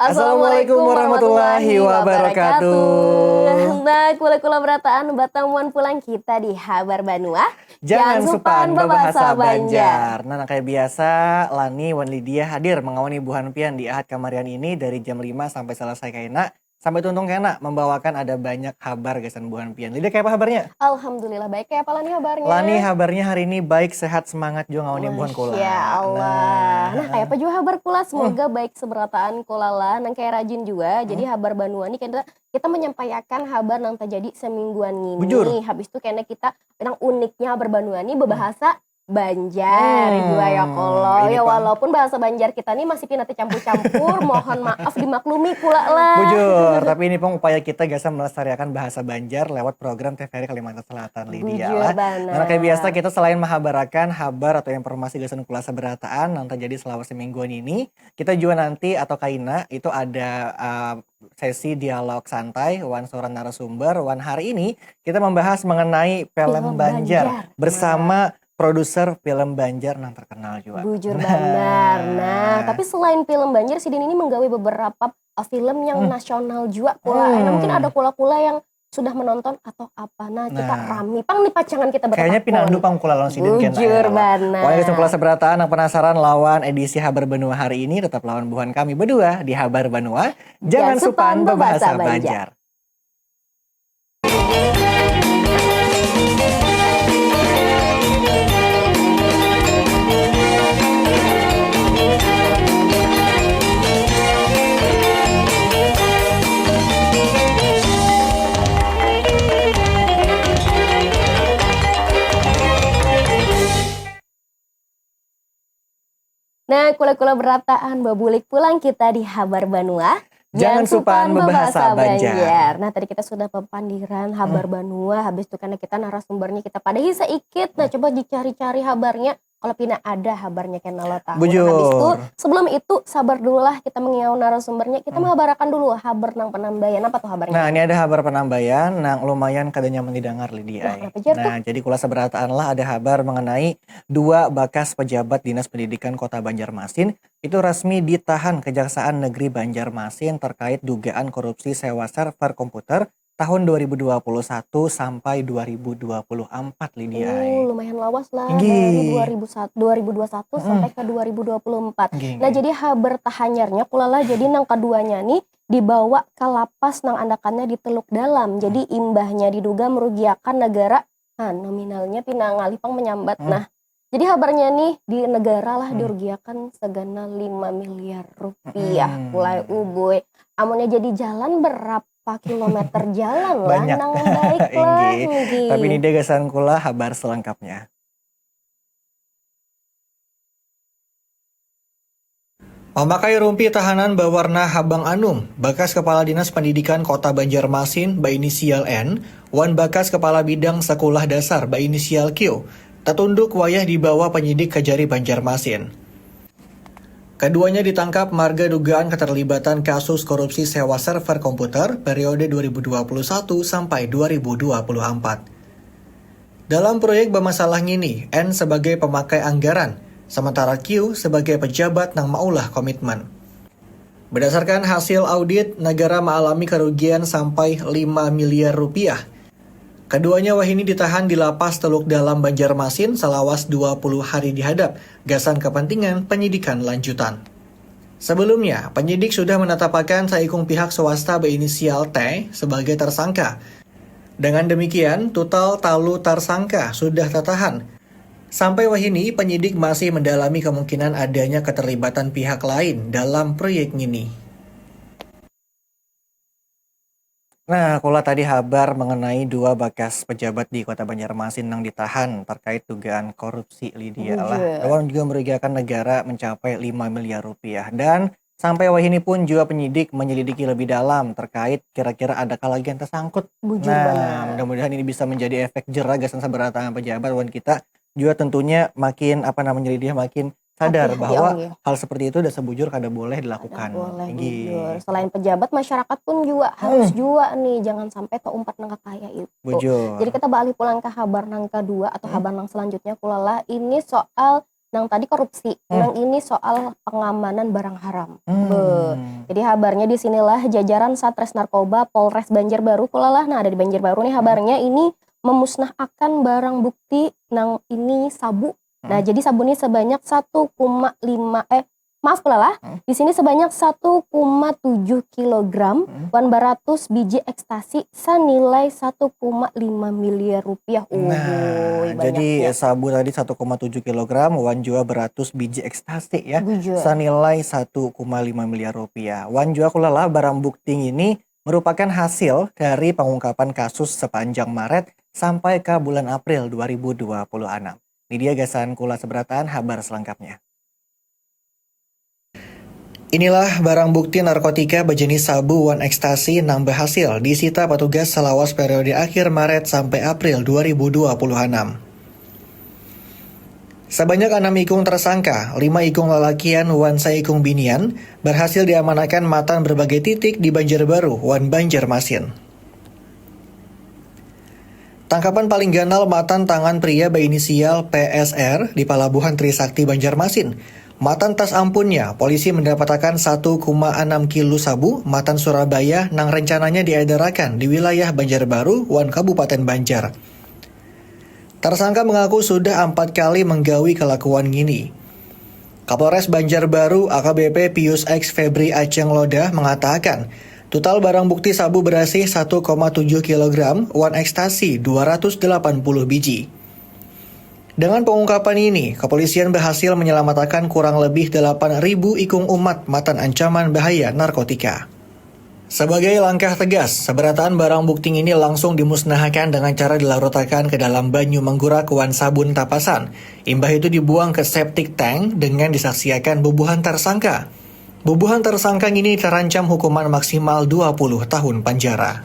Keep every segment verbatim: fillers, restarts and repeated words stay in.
Assalamualaikum warahmatullahi wabarakatuh. Nah, kula-kula berataan, batamuan pulang kita di Habar Banua. Jangan supan babahasa Banjar. Nah, nang kaya biasa, Lani wan Lydia hadir mangawani buhan pian di Ahad kamarian ini dari jam lima sampai selesai kaina. Sampai tuntung kena membawakan ada banyak habar gasan buhan pian. Lydia, kaya apa habarnya? Alhamdulillah baik. Kaya apa Lani habarnya? Lani habarnya hari ini baik, sehat, semangat jua ngawani buhan kula. Masya Allah. Nah, kaya apa jua habar kula? Semoga baik seberataan kula lah. Nang kaya rajin jua. Jadi habar banua ni kita, kita menyampaikan habar nang terjadi semingguan ngini. Bujur. Habis tu kena kita, nang uniknya habar banua ni bebahasa Banjar jua ya kalo. Hmm, ini ya pang. Walaupun bahasa Banjar kita ni masih pina tercampur-campur, mohon maaf dimaklumi kula lah. Bujur, tapi ini pang upaya kita gasan melestariakan bahasa Banjar lewat program T V R I Kalimantan Selatan, Lydia. Bujur lah. Banar. Nah, kaya biasa kita selain mahabarakan habar atau informasi gasan kula seberataan nang terjadi selama semingguan ini, kita jua nanti atau kaina itu ada uh, sesi dialog santai wan seorang narasumber. Wan hari ini kita membahas mengenai film Banjar bersama produser film Banjar nang terkenal jua. Bujur banar. Nah, tapi selain film Banjar, sidin ini menggawe beberapa uh, film yang nasional jua kula. Hmm. Nah, mungkin ada kula-kula yang sudah menonton atau apa. Nah, kita rami pang nih pacangan kita bertakun. Kayaknya pinandu pang kula lawan sidin kena. Bujur banar. Wahai gasan kula seberataan nang penasaran lawan edisi Habar Banua hari ini, tetap lawan buhan kami berdua di Habar Banua. Jangan supan babahasa Banjar. Nah, kula-kula berataan, babulik pulang kita di Habar Banua. Jangan supan babahasa Banjar. Nah, tadi kita sudah papandiran Habar Banua, habis itu karena kita narasumbernya kita padahi saikit. Nah, coba dicari-cari habarnya. Kalau pina ada habarnya kena lo tahu. Bujur. Nah, habis itu, sebelum itu, sabar dulu lah kita mengiau narasumbernya. Kita mahabarakan dulu habar nang penambayan. Apa tuh habarnya? Nah, ini ada habar penambayan nang lumayan kada nyaman didangar, Lydia. Nah, kenapa jar tuh? Nah, jadi kula seberataan lah ada habar mengenai dua bakas pejabat Dinas Pendidikan Kota Banjarmasin itu resmi ditahan Kejaksaan Negeri Banjarmasin terkait dugaan korupsi sewa server komputer tahun dua ribu dua puluh satu sampai dua ribu dua puluh empat, Lydia. Oh, lumayan lawas lah. Inggih. Dari dua ribu satu, dua ribu dua puluh satu sampai ke dua ribu dua puluh empat. Inggih, inggih. Nah, jadi habar tahanyarnya kula lah, jadi nang keduanya nih dibawa ke lapas nang andakannya di Teluk Dalam. Jadi imbahnya diduga merugiakan negara. Nah, nominalnya pina ngalih pang menyambat. Nah, jadi habarnya nih di negara lah dirugiakan segana lima miliar rupiah. Pulai ubui. Amunnya jadi jalan berapa kilometer jalan lah nang baik lah. Inggih. Tapi ini dia gasan kula habar selengkapnya. Mamakai rumpi tahanan bawarna habang anum, bakas Kepala Dinas Pendidikan Kota Banjarmasin bainisial N wan bakas Kepala Bidang Sekulah Dasar bainisial Q tatunduk wayah dibawa penyidik ka jari Banjarmasin. Keduanya ditangkap marga dugaan keterlibatan kasus korupsi sewa server komputer periode dua ribu dua puluh satu sampai dua ribu dua puluh empat. Dalam proyek bamasalah ngini, N sebagai pemakai anggaran, sementara Q sebagai pejabat nang maulah komitmen. Berdasarkan hasil audit, negara maalami kerugian sampai lima miliar rupiah. Keduanya wahini ditahan di Lapas Teluk Dalam Banjarmasin selawas dua puluh hari dihadap gasan kepentingan penyidikan lanjutan. Sebelumnya, penyidik sudah menetapakan saikung pihak swasta berinisial T sebagai tersangka. Dengan demikian, total talu tarsangka sudah tatahan. Sampai wahini, penyidik masih mendalami kemungkinan adanya keterlibatan pihak lain dalam proyek ngini. Nah, kula tadi habar mengenai dua bakas pejabat di Kota Banjarmasin nang ditahan terkait dugaan korupsi, Lydia lah. Bujur. Lawan juga merugiakan negara mencapai lima miliar rupiah. Dan sampai wahini pun juga penyidik menyelidiki lebih dalam terkait kira-kira adakah lagi yang tersangkut. Bujur banar. Nah, mudah-mudahan ini bisa menjadi efek jera gasan sabarataan pejabat wan kita juga tentunya makin, apa namanya, Lydia, makin sadar bahwa hal seperti itu dasar bujur kada boleh dilakukan. Kada boleh, bujur. Selain pejabat, masyarakat pun juga harus juga nih, jangan sampai keumpat nang kakaya itu. Bujur. Jadi kita beralih pulang ke habar nang kedua atau habar nang selanjutnya, kula lah. Ini soal nang tadi korupsi, Hmm. nang ini soal pengamanan barang haram. Hmm. Beuh. Jadi habarnya di sinilah jajaran Satres Narkoba Polres Banjarbaru kulalah. Nah, ada di Banjarbaru nih habarnya ini memusnahakan barang bukti nang ini sabu. Nah, Hmm. jadi sabu ini sebanyak satu koma lima eh maaf kulalah. Hmm. Di sini sebanyak satu koma tujuh kilogram Hmm. wan baratus biji ekstasi sanilai satu koma lima miliar rupiah. Nah, Uhuy, jadi banyaknya. Sabu tadi satu koma tujuh kilogram, wan jua beratus biji ekstasi ya, Bujur. Sanilai satu koma lima miliar rupiah. Wan jua kulalah barang bukti ini merupakan hasil dari pengungkapan kasus sepanjang Maret sampai ke bulan April dua ribu dua puluh enam. Ini dia gasan kula seberataan habar selengkapnya. Inilah barang bukti narkotika bejenis sabu wan ekstasi nang berhasil disita petugas selawas periode akhir Maret sampai April dua ribu dua puluh enam. Sebanyak enam ikung tersangka, lima ikung lalakian wan saikung binian, berhasil diamanakan matan berbagai titik di Banjarbaru wan Banjarmasin. Tangkapan paling ganal matan tangan pria berinisial P S R di Palabuhan Trisakti Banjarmasin. Matan tas ampunnya, polisi mendapatakan satu koma enam kilo sabu matan Surabaya nang rencananya diedarakan di wilayah Banjarbaru wan Kabupaten Banjar. Tersangka mengaku sudah empat kali menggawi kelakuan ngini. Kapolres Banjarbaru A K B P Pius X Febri Aceng Lodah mengatakan, total barang bukti sabu berasih satu koma tujuh kilogram wan ekstasi dua ratus delapan puluh biji. Dengan pengungkapan ini, kepolisian berhasil menyelamatkan kurang lebih delapan ribu ikung umat matan ancaman bahaya narkotika. Sebagai langkah tegas, seberataan barang bukti ini langsung dimusnahkan dengan cara dilarutakan ke dalam banyu menggurak wan sabun tapasan. Imbah itu dibuang ke septic tank dengan disaksiakan bubuhan tersangka. Bubuhan tersangka ini terancam hukuman maksimal dua puluh tahun penjara.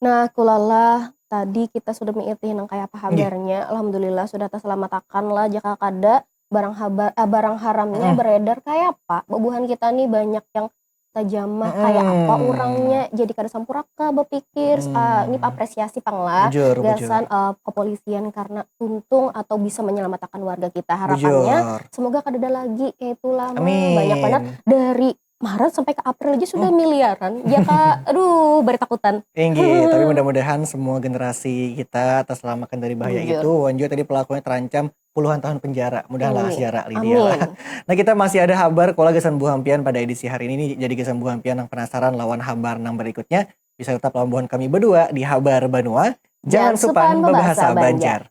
Nah, kulalah tadi kita sudah mengitih nang kaya apa habarnya. Alhamdulillah sudah terselamatakan lah. Jaka kada barang habar, ah, barang haramnya Mm-mm. beredar kaya apa? Bubuhan kita nih banyak yang tajamah kaya apa Mm-mm. urangnya. Jadi kada sampuraka bepikir. Ah, ini Mm. apresiasi pang lah. Bujur, bujur. Gasan ah, kepolisian karena tuntung atau bisa menyelamatkan warga kita. Harapannya Bujur. Semoga kada ada lagi kayak itulah. Amin. Banyak banget dari Maret sampai ke April aja sudah Hmm. miliaran. Ya kak, aduh, bertakutan. Inggih, tapi mudah-mudahan semua generasi kita terselamatkan dari bahaya Bujur. Itu. Wan jua tadi pelakunya terancam puluhan tahun penjara. Mudahan lah Amin. sejarah Lydia lah. Amin. Nah, kita masih ada habar kula gasan buhan pian pada edisi hari ini. Jadi gasan buhan pian yang penasaran lawan habar nang berikutnya, bisa tetap lawan buhan kami berdua di Habar Banua. Jangan supan bebahasa Banjar.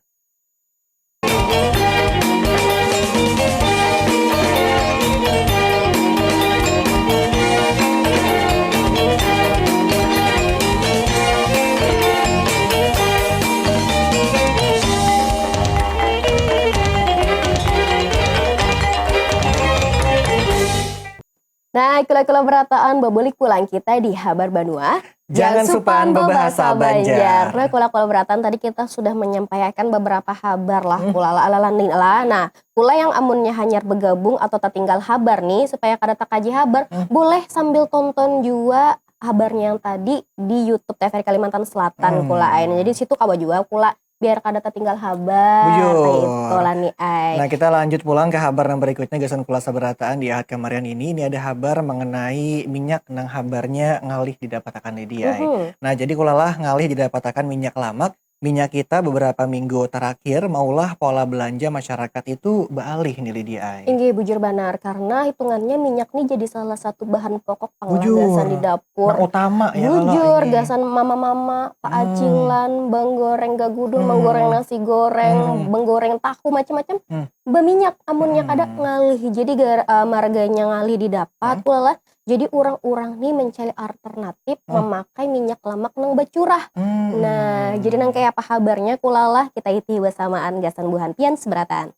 Nah, kula-kula berataan, babulik pulang kita di Habar Banua. Jangan supan bebahasa Banjar. Nah, kula-kula berataan, tadi kita sudah menyampaikan beberapa habar lah, Hmm. kula lah, ala landing lah. Nah, kula yang amunnya hanyar bergabung atau tertinggal habar nih, supaya kada takaji habar, Hmm. boleh sambil tonton jua habarnya yang tadi di YouTube T V R I Kalimantan Selatan, Hmm. kula ai. Nah, jadi situ kawa jua kula biar kada tertinggal habar. Bujur. Kayak itu lah nih ai. Nah, kita lanjut pulang ke habar yang berikutnya, gasan kula sabarataan di Ahad kamarian ini. Ini ada habar mengenai minyak nang habarnya ngalih didapatakan Lydia ai. Mhm. Nah, jadi kula lah ngalih didapatakan minyak lamak. Minyak kita beberapa minggu terakhir maulah pola belanja masyarakat itu beralih nih Lydia ai. Inggih, bujur banar. Karena hitungannya minyak nih jadi salah satu bahan pokok pang lah Bujur. Gasan di dapur. Nang utama ya, kalau Bujur, ini. Gasan mama-mama, Pak Hmm. Acilan, bang goreng gagudung, Hmm. bang goreng nasi goreng, Hmm. bang goreng tahu, macam-macam. Hmm. Berminyak, amunnya kada Hmm. ngalih. Jadi gar, uh, marganya ngalih didapat, hmm. Kulalah. Jadi orang-orang nih mencari alternatif hmm. memakai minyak lamak nang bercurah. Hmm. Nah, jadi nang kayak apa habarnya, kulalah kita iti bersamaan gasan buhan pian seberataan.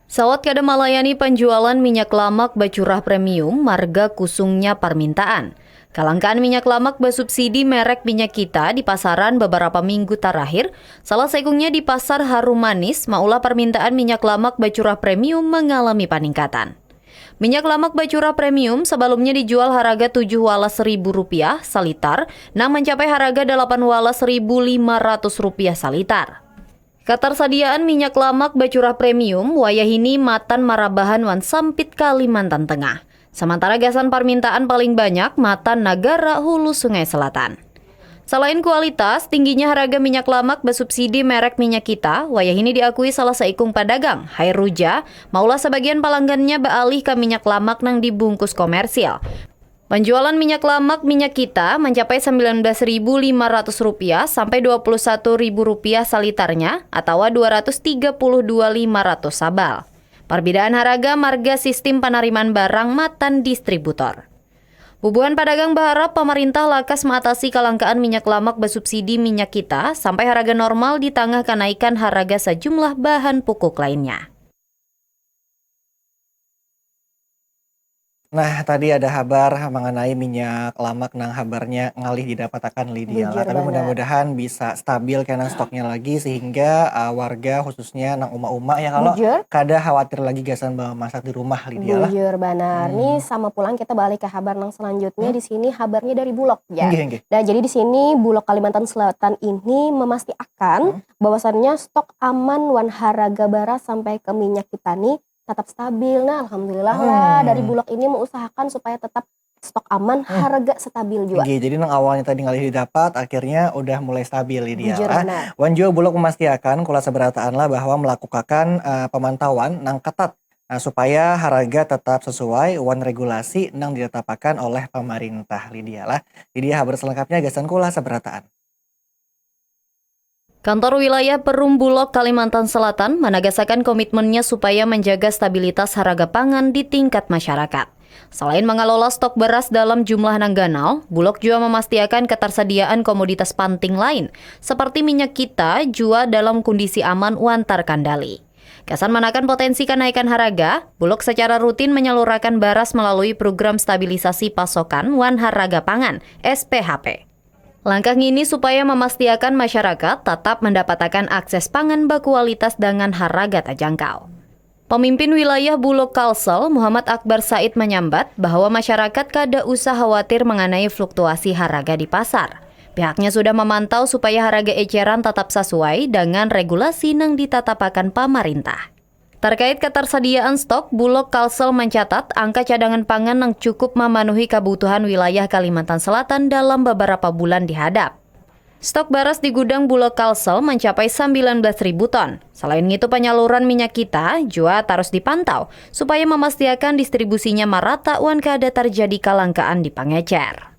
Sawat kada malayani panjualan minyak lamak bacurah premium marga kusungnya parmintaan. Kalangkaan minyak lamak basubsidi merek Minyak Kita di pasaran beberapa minggu tarakhir, salah saikungnya di Pasar Harum Manis, maulah parmintaan minyak lamak bacurah premium mangalami paningkatan. Minyak lamak bacurah premium sabalumnya dijual haraga tujuh walas ribu rupiah salitar, nang mancapai haraga dalapan walas ribu lima ratus rupiah salitar. Katarsadiaan minyak lamak bacurah premium wayahini matan marabahan wan sampit Kalimantan Tengah. Samantara gasan parmintaan paling banyak matan nagara hulu Sungai Selatan. Salain kualitas, tingginya haraga minyak lamak basubsidi merek Minyak Kita, wayahini diakui salah saikung padagang, Hairuja, maulah sabagian palanggannya baalih ka minyak lamak nang dibungkus komersil. Panjualan minyak lamak Minyak Kita mancapai sambilan belas ribu lima ratus rupiah sampai dua puluh satu ribu rupiah salitarnya atawa dua ratus tiga puluh dua lima ratus sabal. Parbidaan haraga marga sistim panarimaan barang matan distributor. Bubuhan padagang baharap pamarintah lakas maatasi kalangkaan minyak lamak basubsidi Minyak Kita sampai haraga normal di tangah kanaikan haraga sajumlah bahan pukuk lainnya. Nah, tadi ada habar manganai minyak lamak nang habarnya ngalih didapatakan Lydia lah. Tapi mudah-mudahan bisa stabil kena stoknya lagi sehingga uh, warga khususnya nang uma-uma ya kalau kada khawatir lagi gasan memasak di rumah Lydia lah. Bujur banar. Hmm. Nih sama pulang kita balik ke habar nang selanjutnya. Hmm. Di sini habarnya dari Bulog ya. Inggih, inggih. Nah, jadi di sini Bulog Kalimantan Selatan ini memastikan hmm. bahwasannya stok aman wan haraga baras sampai ke minyak kita nih tetap stabil. Nah, alhamdulillah hmm. lah dari Bulog ini mengusahakan supaya tetap stok aman, hmm. harga stabil juga. Oke, jadi nang awalnya tadi ngalih didapat, akhirnya udah mulai stabil ini ya. Wan juga Bulog memastikan kula seberataan lah bahwa melakukan uh, pemantauan nang ketat uh, supaya harga tetap sesuai wan regulasi nang ditetapakan oleh pemerintah Lydia lah. Jadi habar selengkapnya gasan kula seberataan. Kantor Wilayah Perum Bulog Kalimantan Selatan managasakan komitmennya supaya menjaga stabilitas harga pangan di tingkat masyarakat. Selain mengelola stok beras dalam jumlah nang ganal, Bulog juga memastiakan ketersediaan komoditas panting lain seperti minyak kita jua dalam kondisi aman wan terkendali. Gasan manakan potensi kenaikan harga, Bulog secara rutin menyalurakan baras melalui program stabilisasi pasokan wan harga pangan, S P H P. Langkah ngini supaya mamastiakan masyarakat tatap mandapatakan akses pangan bakualitas dangan haraga tajangkau. Pamimpin Wilayah Bulog Kalsel, Muhammad Akbar Said manyambat bahwa masyarakat kada usah khawatir manganai fluktuasi haraga di pasar. Pihaknya sudah mamantau supaya haraga eceran tatap sasuai dangan regulasi nang ditatapakan pamarintah. Terkait ketersediaan stok, Bulog Kalsel mencatat angka cadangan pangan yang cukup memenuhi kebutuhan wilayah Kalimantan Selatan dalam beberapa bulan dihadap. Stok baras di gudang Bulog Kalsel mencapai sembilan belas ribu ton. Selain itu, penyaluran minyak kita juga terus dipantau supaya memastikan distribusinya merata wan kada terjadi kelangkaan di pengecer.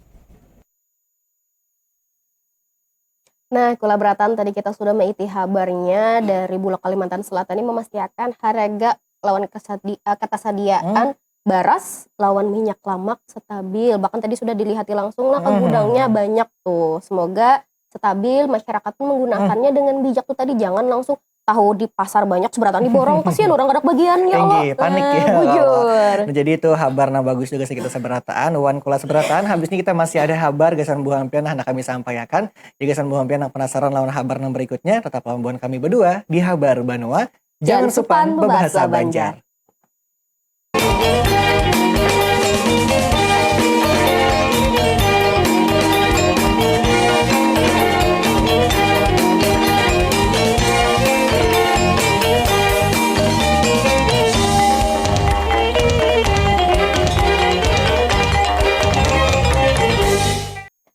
Nah, kula berataan tadi kita sudah meiti habarnya dari Bulog Kalimantan Selatan ini memastiakan harga lawan kesadi, uh, ketersediaan hmm. baras lawan minyak lamak stabil. Bahkan tadi sudah dilihati langsung lah ke hmm. gudangnya banyak tuh. Semoga stabil, masyarakat pun menggunakannya hmm. dengan bijak tuh tadi, jangan langsung tahu di pasar banyak seberatan diborong, kasihan orang kada bagian ya Allah. Panik ya. Bujur. Nah, jadi itu habar nang bagus juga sih kita seberataan. Wan kula seberataan, habisnya kita masih ada habar gasan buhan pian nah kami sampaikan. Jadi gasan buhan pian yang penasaran lawan habar nang berikutnya, tetap lawan buhan kami berdua di Habar Banua. Jangan supan bebahasa Banjar.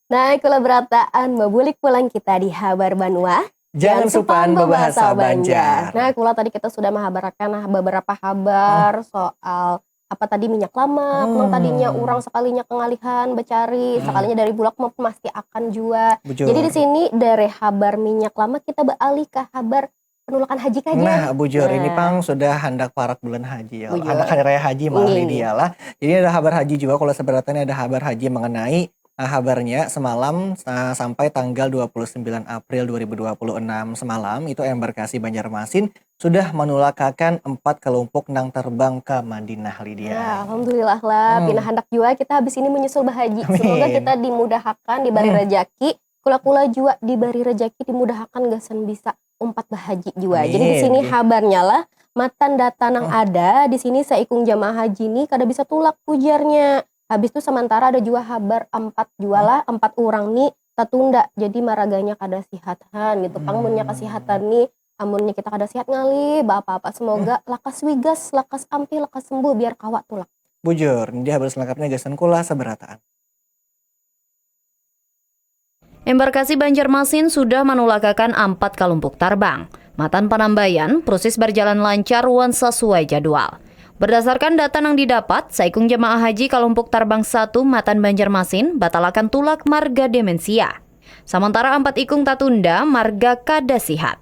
Nah, kula berataan, babulik pulang kita di Habar Banua. Jangan supan bebahasa Banjar. Nah, kula tadi kita sudah menghabarkan nah, beberapa habar hmm. soal apa tadi minyak lamak, hmm. nang tadinya orang sekalinya kengalihan becari, hmm. sekalinya dari Bulog memastiakan juga. Bujur. Jadi di sini dari habar minyak lamak kita beralih ke habar penolakan haji kaja. Nah, bujur nah. ini pang sudah handak parak bulan haji ya. Bujur. Handak hari raya haji malah ini dia lah. Jadi ada habar haji juga kalau seberatannya ada habar haji mengenai uh, habarnya semalam uh, sampai tanggal dua puluh sembilan April dua ribu dua puluh enam semalam itu embarkasi Banjarmasin sudah menulakakan empat kelompok nang terbang ke Madinah Lydia. Ya, alhamdulillah lah, hmm. pina handak juga kita habis ini menyusul bahaji. Amin. Semoga kita dimudahkan, diberi hmm. rejaki, kula-kula juga diberi rejaki, dimudahkan gasan bisa umpat bahaji juga. Amin. Jadi di sini habarnya lah Matan data nang ada di sini, saikung jamaah haji ni kada bisa tulak, ujarnya. Habis tu samantara ada jua habar ampat jua lah, ampat urang ni tatunda, jadi maraganya kada sihat han gitu pang. Munnya kasihatan ni, amunnya kita kada sihat ngalih baapa-apa, semoga lakas wigas, lakas ampih, lakas sembuh biar kawa tulak. Bujur, ini habar selengkapnya gasan kula sabarataan. Embarkasi Banjarmasin sudah manulakakan ampat kalumpuk tarbang. Matan panambayan, proses barjalan lancar wan sasuai jadwal. Berdasarkan data nang didapat, saikung jamaah haji kalumpuk tarbang satu matan Banjarmasin batalakan tulak marga demensia. Samantara ampat ikung tatunda marga kada sihat.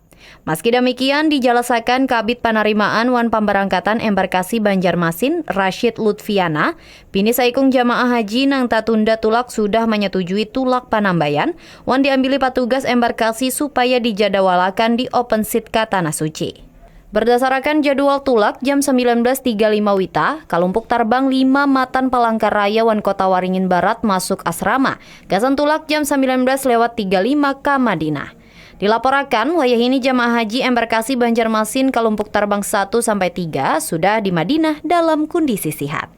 Maski damikian, dijalasakan Kabid Panarimaan wan Pambarangkatan Embarkasi Banjarmasin, Rashid Lutfiana, pini saikung jamaah haji nang tatunda tulak sudah manyatujui tulak panambayan wan diambili patugas embarkasi supaya dijadawalakan di open seat ka Tanah Suci. Berdasarakan jadwal tulak jam sembilan belas tiga lima wita, kalumpuk tarbang lima matan Palangkaraya wan Kota Waringin Barat masuk asrama, gasan tulak jam sembilan belas lewat tiga lima ka Madinah. Dilaporakan, wayahini jamaah haji embarkasi Banjarmasin kalumpuk tarbang satu sampai tiga sudah di Madinah dalam kundisi sihat.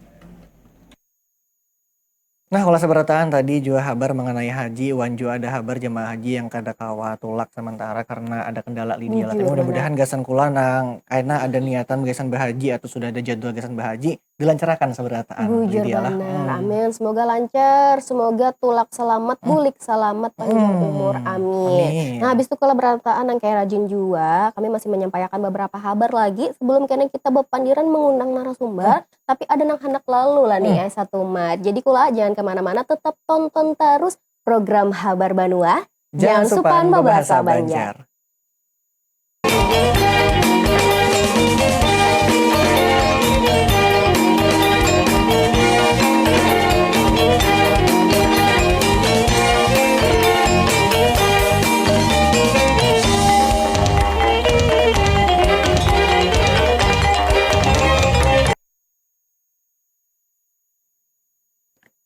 Nah, ulah sabarataan tadi jua habar mengenai haji, wan jua ada habar jamaah haji yang kada kawa tulak sementara karena ada kendala Lydia lah. Tapi mudah-mudahan gasan kula nang kaina ada niatan gasan bahaji atau sudah ada jadwal gasan bahaji, dilancarakan sabarataan. Bujur banar, amin. Semoga lancar, semoga tulak selamat, bulik selamat, panjang umur, amin. Nah, habis itu kalau berataan nang kayak rajin jua, kami masih menyampaikan beberapa habar lagi sebelum kena kita berpandiran mengundang narasumber, tapi ada nang hendak lalu lah nih, eh, satu mat. Jadi kula jangan kemana-mana, tetap tonton terus program Habar Banua. Jangan supan babahasa Banjar.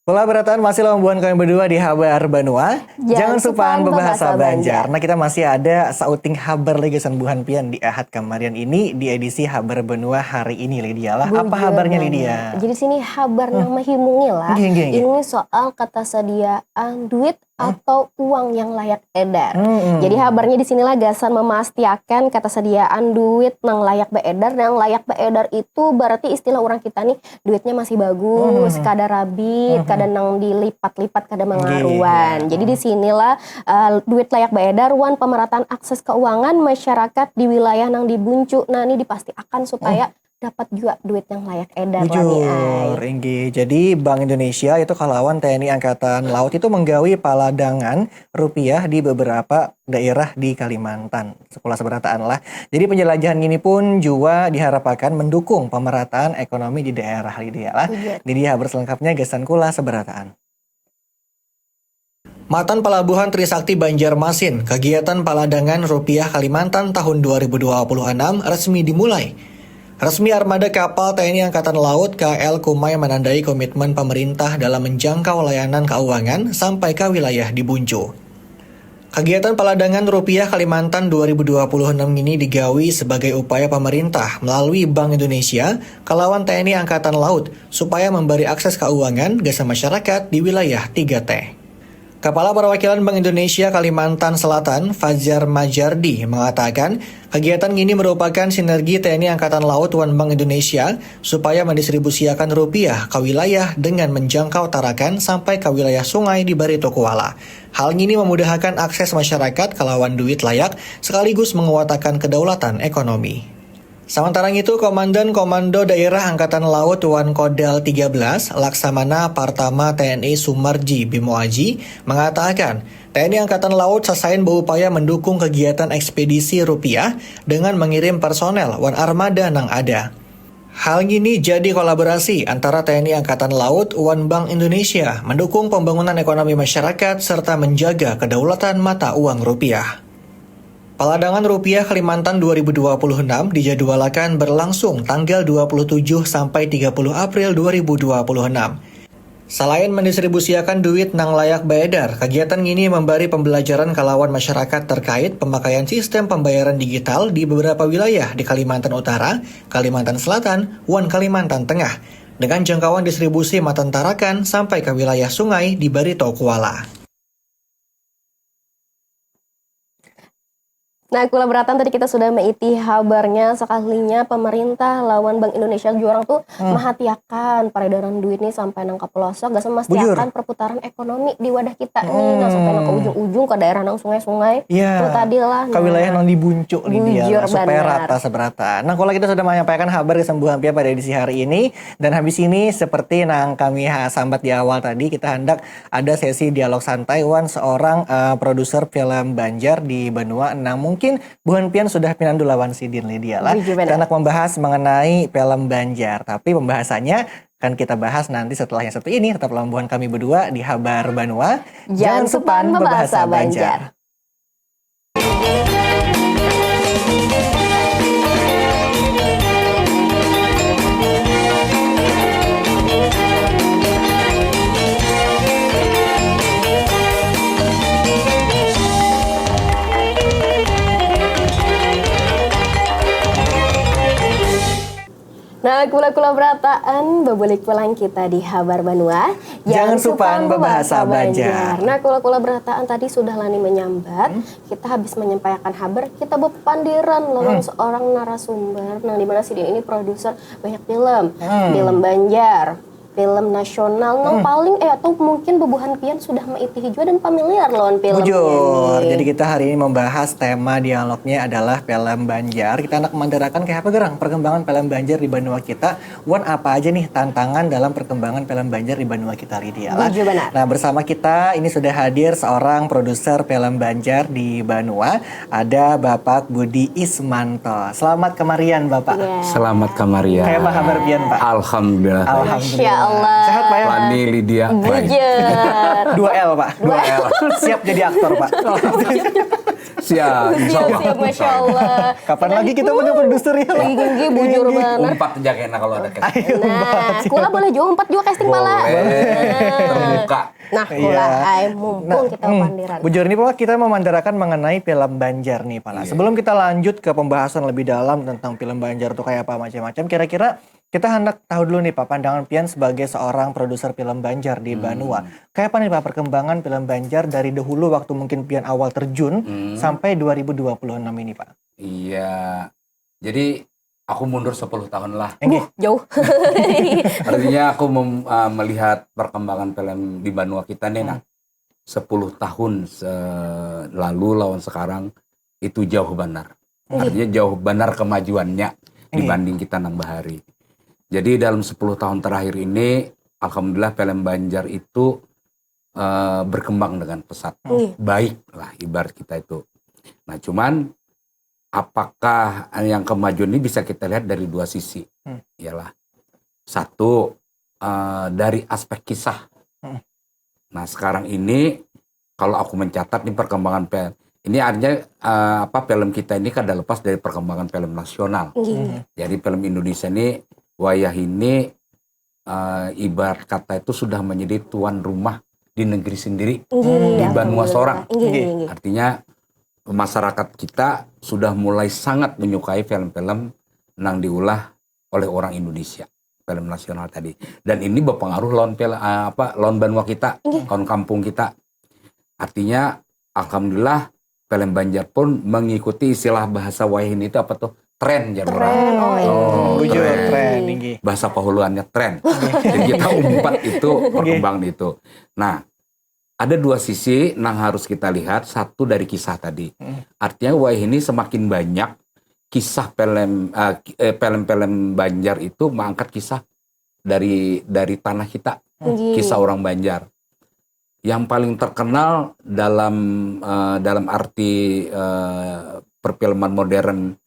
Kula berataan masih lawan buhan kami berdua di Habar Banua. Jangan, Jangan supan bebahasa Banjar. Nah, kita masih ada sauting habar lagi gasan buhan pian di Ahad kamarian ini di edisi Habar Banua hari ini, Lydia lah. Apa habarnya, Lydia? Jadi sini habar nang mahimungi lah. Ini soal kata sediaan duit atau uang yang layak edar. Jadi habarnya di sinilah gasan memastiakan kata sediaan duit nang layak beedar. Nang layak beedar itu berarti istilah orang kita nih, duitnya masih bagus, kada rabit, kada nang dilipat-lipat, kada mangaruan. Jadi di sinilah uh, duit layak beedar wan pemerataan akses keuangan masyarakat di wilayah nang dibuncu. Nah, ini dipastiakan supaya dapat jua duit yang layak edar lah nih ai. Bujur, inggih. Jadi Bank Indonesia itu kalawan T N I Angkatan Laut itu menggawi paladangan rupiah di beberapa daerah di Kalimantan. Sekolah seberataan lah. Jadi penjelajahan ini pun juga diharapakan mendukung pemerataan ekonomi di daerah, Lydia lah. Jadi habar selengkapnya gasan kula seberataan. Matan Palabuhan Trisakti Banjarmasin, kegiatan paladangan rupiah Kalimantan tahun dua ribu dua puluh enam resmi dimulai. Resmi armada kapal T N I Angkatan Laut K L Kumai menandai komitmen pemerintah dalam menjangkau layanan keuangan sampai ke wilayah di Buncu. Kagiatan paladangan rupiah Kalimantan dua ribu dua puluh enam ngini digawi sebagai upaya pamarintah melalui Bank Indonesia kalawan T N I Angkatan Laut supaya mambari akses kauangan gasan masyarakat di wilayah tiga T. Kapala Parwakilan Bank Indonesia Kalimantan Selatan, Fajar Majardi, mangatakan kagiatan ngini marupakan sinergi T N I Angkatan Laut wan Bank Indonesia supaya mandistribusiakan rupiah ka wilayah dengan manjangkau tarakan sampai ka wilayah sungai di Barito Kuala. Hal ngini mamudahakan akses masyarakat kalawan duit layak sakaligus manguatakan kadaulatan ekonomi. Samantara ngitu, Komandan Komando Daerah Angkatan Laut wan Kodal tiga belas, Laksamana Partama T N I Sumarji Bimo Aji, mangatakan T N I Angkatan Laut sasain baupaya mandukung kagiatan ekspedisi rupiah dengan mangirim personel wan armada nang ada. Hal ngini jadi kolaborasi antara T N I Angkatan Laut wan Bank Indonesia mandukung pambangunan ekonomi masyarakat serta menjaga kedaulatan mata uang rupiah. Paladangan Rupiah Kalimantan dua ribu dua puluh enam dijadwalakan berlangsung tanggal dua puluh tujuh sampai tiga puluh April dua ribu dua puluh enam. Salain mendistribusiakan duit nang layak baedar, kagiatan ngini membari pembelajaran kalawan masyarakat terkait pemakaian sistem pembayaran digital di beberapa wilayah di Kalimantan Utara, Kalimantan Selatan, wan Kalimantan Tengah, dengan jangkauan distribusi matantarakan sampai ke wilayah Sungai di Barito Kuala. Nah, kula berataan tadi kita sudah meiti habarnya, sekalinya pemerintah lawan Bank Indonesia jua urang tuh hmm. Mahatiakan peredaran duit nih sampai nang ke pelosok, gasan memastiakan perputaran ekonomi di wadah kita hmm. Nih, nah sampai nang ke ujung-ujung ke daerah nang sungai-sungai yeah. Tuh tadi lah. Ke nah. Wilayah nang di buncu nih dia lah, supaya rata seberata. Nah, kalau kita sudah menyampaikan habar kesembuhan pia pada edisi hari ini, dan habis ini seperti nang kami sambat di awal tadi, kita hendak ada sesi dialog santai wan seorang uh, produser film Banjar di Banua nang mungkin buhan pian sudah pinandu lawan sidin Lydia lah. Kita nak membahas mengenai film Banjar, tapi pembahasannya kan kita bahas nanti setelah yang satu ini. Tetap lawan buhan kami berdua di Habar Banua. Jangan, Jangan supan membahasa Banjar. Banjar. Nah, kula-kula berataan, bebulik pulang kita di Habar Banua. Jangan, Jangan supan berbahasa Banjar. Nah, kula-kula berataan tadi sudah lani menyambat, hmm? Kita habis menyampaikan habar, kita bepandiran lawan hmm. Seorang narasumber, nang dimana sidin ini produser banyak film, hmm. Film Banjar, film nasional nang hmm. Paling eh atau mungkin bebuhan pian sudah meitihi jua dan familiar lawan film bujur ini. Jadi kita hari ini membahas tema dialognya adalah film Banjar. Kita nak memandarakan kayak apa gerang perkembangan film Banjar di banua kita. Wan apa aja nih tantangan dalam perkembangan film Banjar di banua kita Lydia lah. Bujur benar. Nah, bersama kita ini sudah hadir seorang produser film Banjar di banua. Ada Bapak Budi Ismanto. Selamat kemarian Bapak. Yeah. Selamat kemarian. Kayak apa kabar pian Pak? Alhamdulillah. Alhamdulillah. Masya Allah. Sehat Pak ya? Lani Lydia. Bujur. Dua L Pak. Dua L. Siap jadi aktor Pak. Siap, insya Allah. Siap, Masya Allah. Kapan lagi kita punya produser ya? Tinggi, bujur banget. Umpat aja kena kalau ada casting. Nah, kula boleh juga umpat juga casting pala. Boleh. Terbuka. Nah, pula iya. Ay, mumpung nah, kita hmm, pandiran. Bujur ini Pak, kita memandarakan mengenai film Banjar nih Pak. Nah, iya. Sebelum kita lanjut ke pembahasan lebih dalam tentang film Banjar tuh kayak apa macam-macam, kira-kira kita hendak tahu dulu nih Pak, pandangan pian sebagai seorang produser film Banjar di hmm. Banua. Kayak apa nih Pak perkembangan film Banjar dari dahulu waktu mungkin pian awal terjun hmm. Sampai dua ribu dua puluh enam ini Pak? Iya, jadi aku mundur sepuluh tahun lah. Buh, jauh. Artinya aku mem, uh, melihat perkembangan film di banua kita nih nah. Hmm. Sepuluh tahun lalu lawan sekarang itu jauh benar. Hmm. Artinya jauh benar kemajuannya hmm. Dibanding kita nang bahari. Jadi dalam sepuluh tahun terakhir ini alhamdulillah film Banjar itu uh, berkembang dengan pesat. Hmm. Baik lah ibarat kita itu. Nah, cuman apakah yang kemajuan ini bisa kita lihat dari dua sisi? Hmm. Ialah satu uh, dari aspek kisah. Hmm. Nah, sekarang ini kalau aku mencatat nih perkembangan film ini artinya uh, apa film kita ini kada lepas dari perkembangan film nasional. Hmm. Jadi film Indonesia ini wayah ini uh, ibarat kata itu sudah menjadi tuan rumah di negeri sendiri, Inggih, di banua sorang. Inggih, inggih, inggih. Artinya masyarakat kita sudah mulai sangat menyukai film-film yang diulah oleh orang Indonesia, film nasional tadi. Dan ini berpengaruh lawan film uh, apa lawan banua kita, inggih. Lawan kampung kita. Artinya alhamdulillah film Banjar pun mengikuti istilah bahasa wayahini itu apa tuh? Tren ya. Tren. Oh, oh, tren. Tren. Bahasa pahuluannya tren. Jadi kita umpat itu perkembangan itu. Nah, ada dua sisi yang harus kita lihat. Satu dari kisah tadi. Hmm. Artinya wayahini semakin banyak kisah film uh, film-film Banjar itu mengangkat kisah dari dari tanah kita. Kisah orang Banjar. Yang paling terkenal dalam uh, dalam arti uh, perfilman modern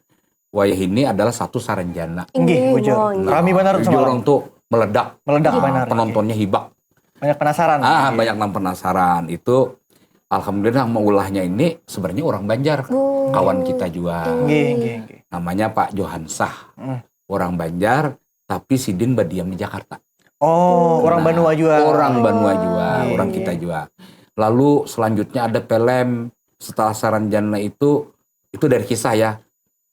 wayah ini adalah satu Saranjana. Inggih, bujur. Nah, rami benar tuh. Orang tuh meledak. Meledak nah, benar. Penontonnya hibak. Banyak penasaran. Ah, banyak nang penasaran. Itu alhamdulillah meulahnya ini sebenarnya orang Banjar. Oh. Kawan kita juga. Inggih, inggih, inggih. Namanya Pak Johansah. Hmm. Orang Banjar tapi sidin berdiam di Jakarta. Oh, orang Nah, Banua juga. Orang Banua juga, Iya, orang iya. Kita juga. Lalu selanjutnya ada film setelah Saranjana itu, itu dari kisah ya.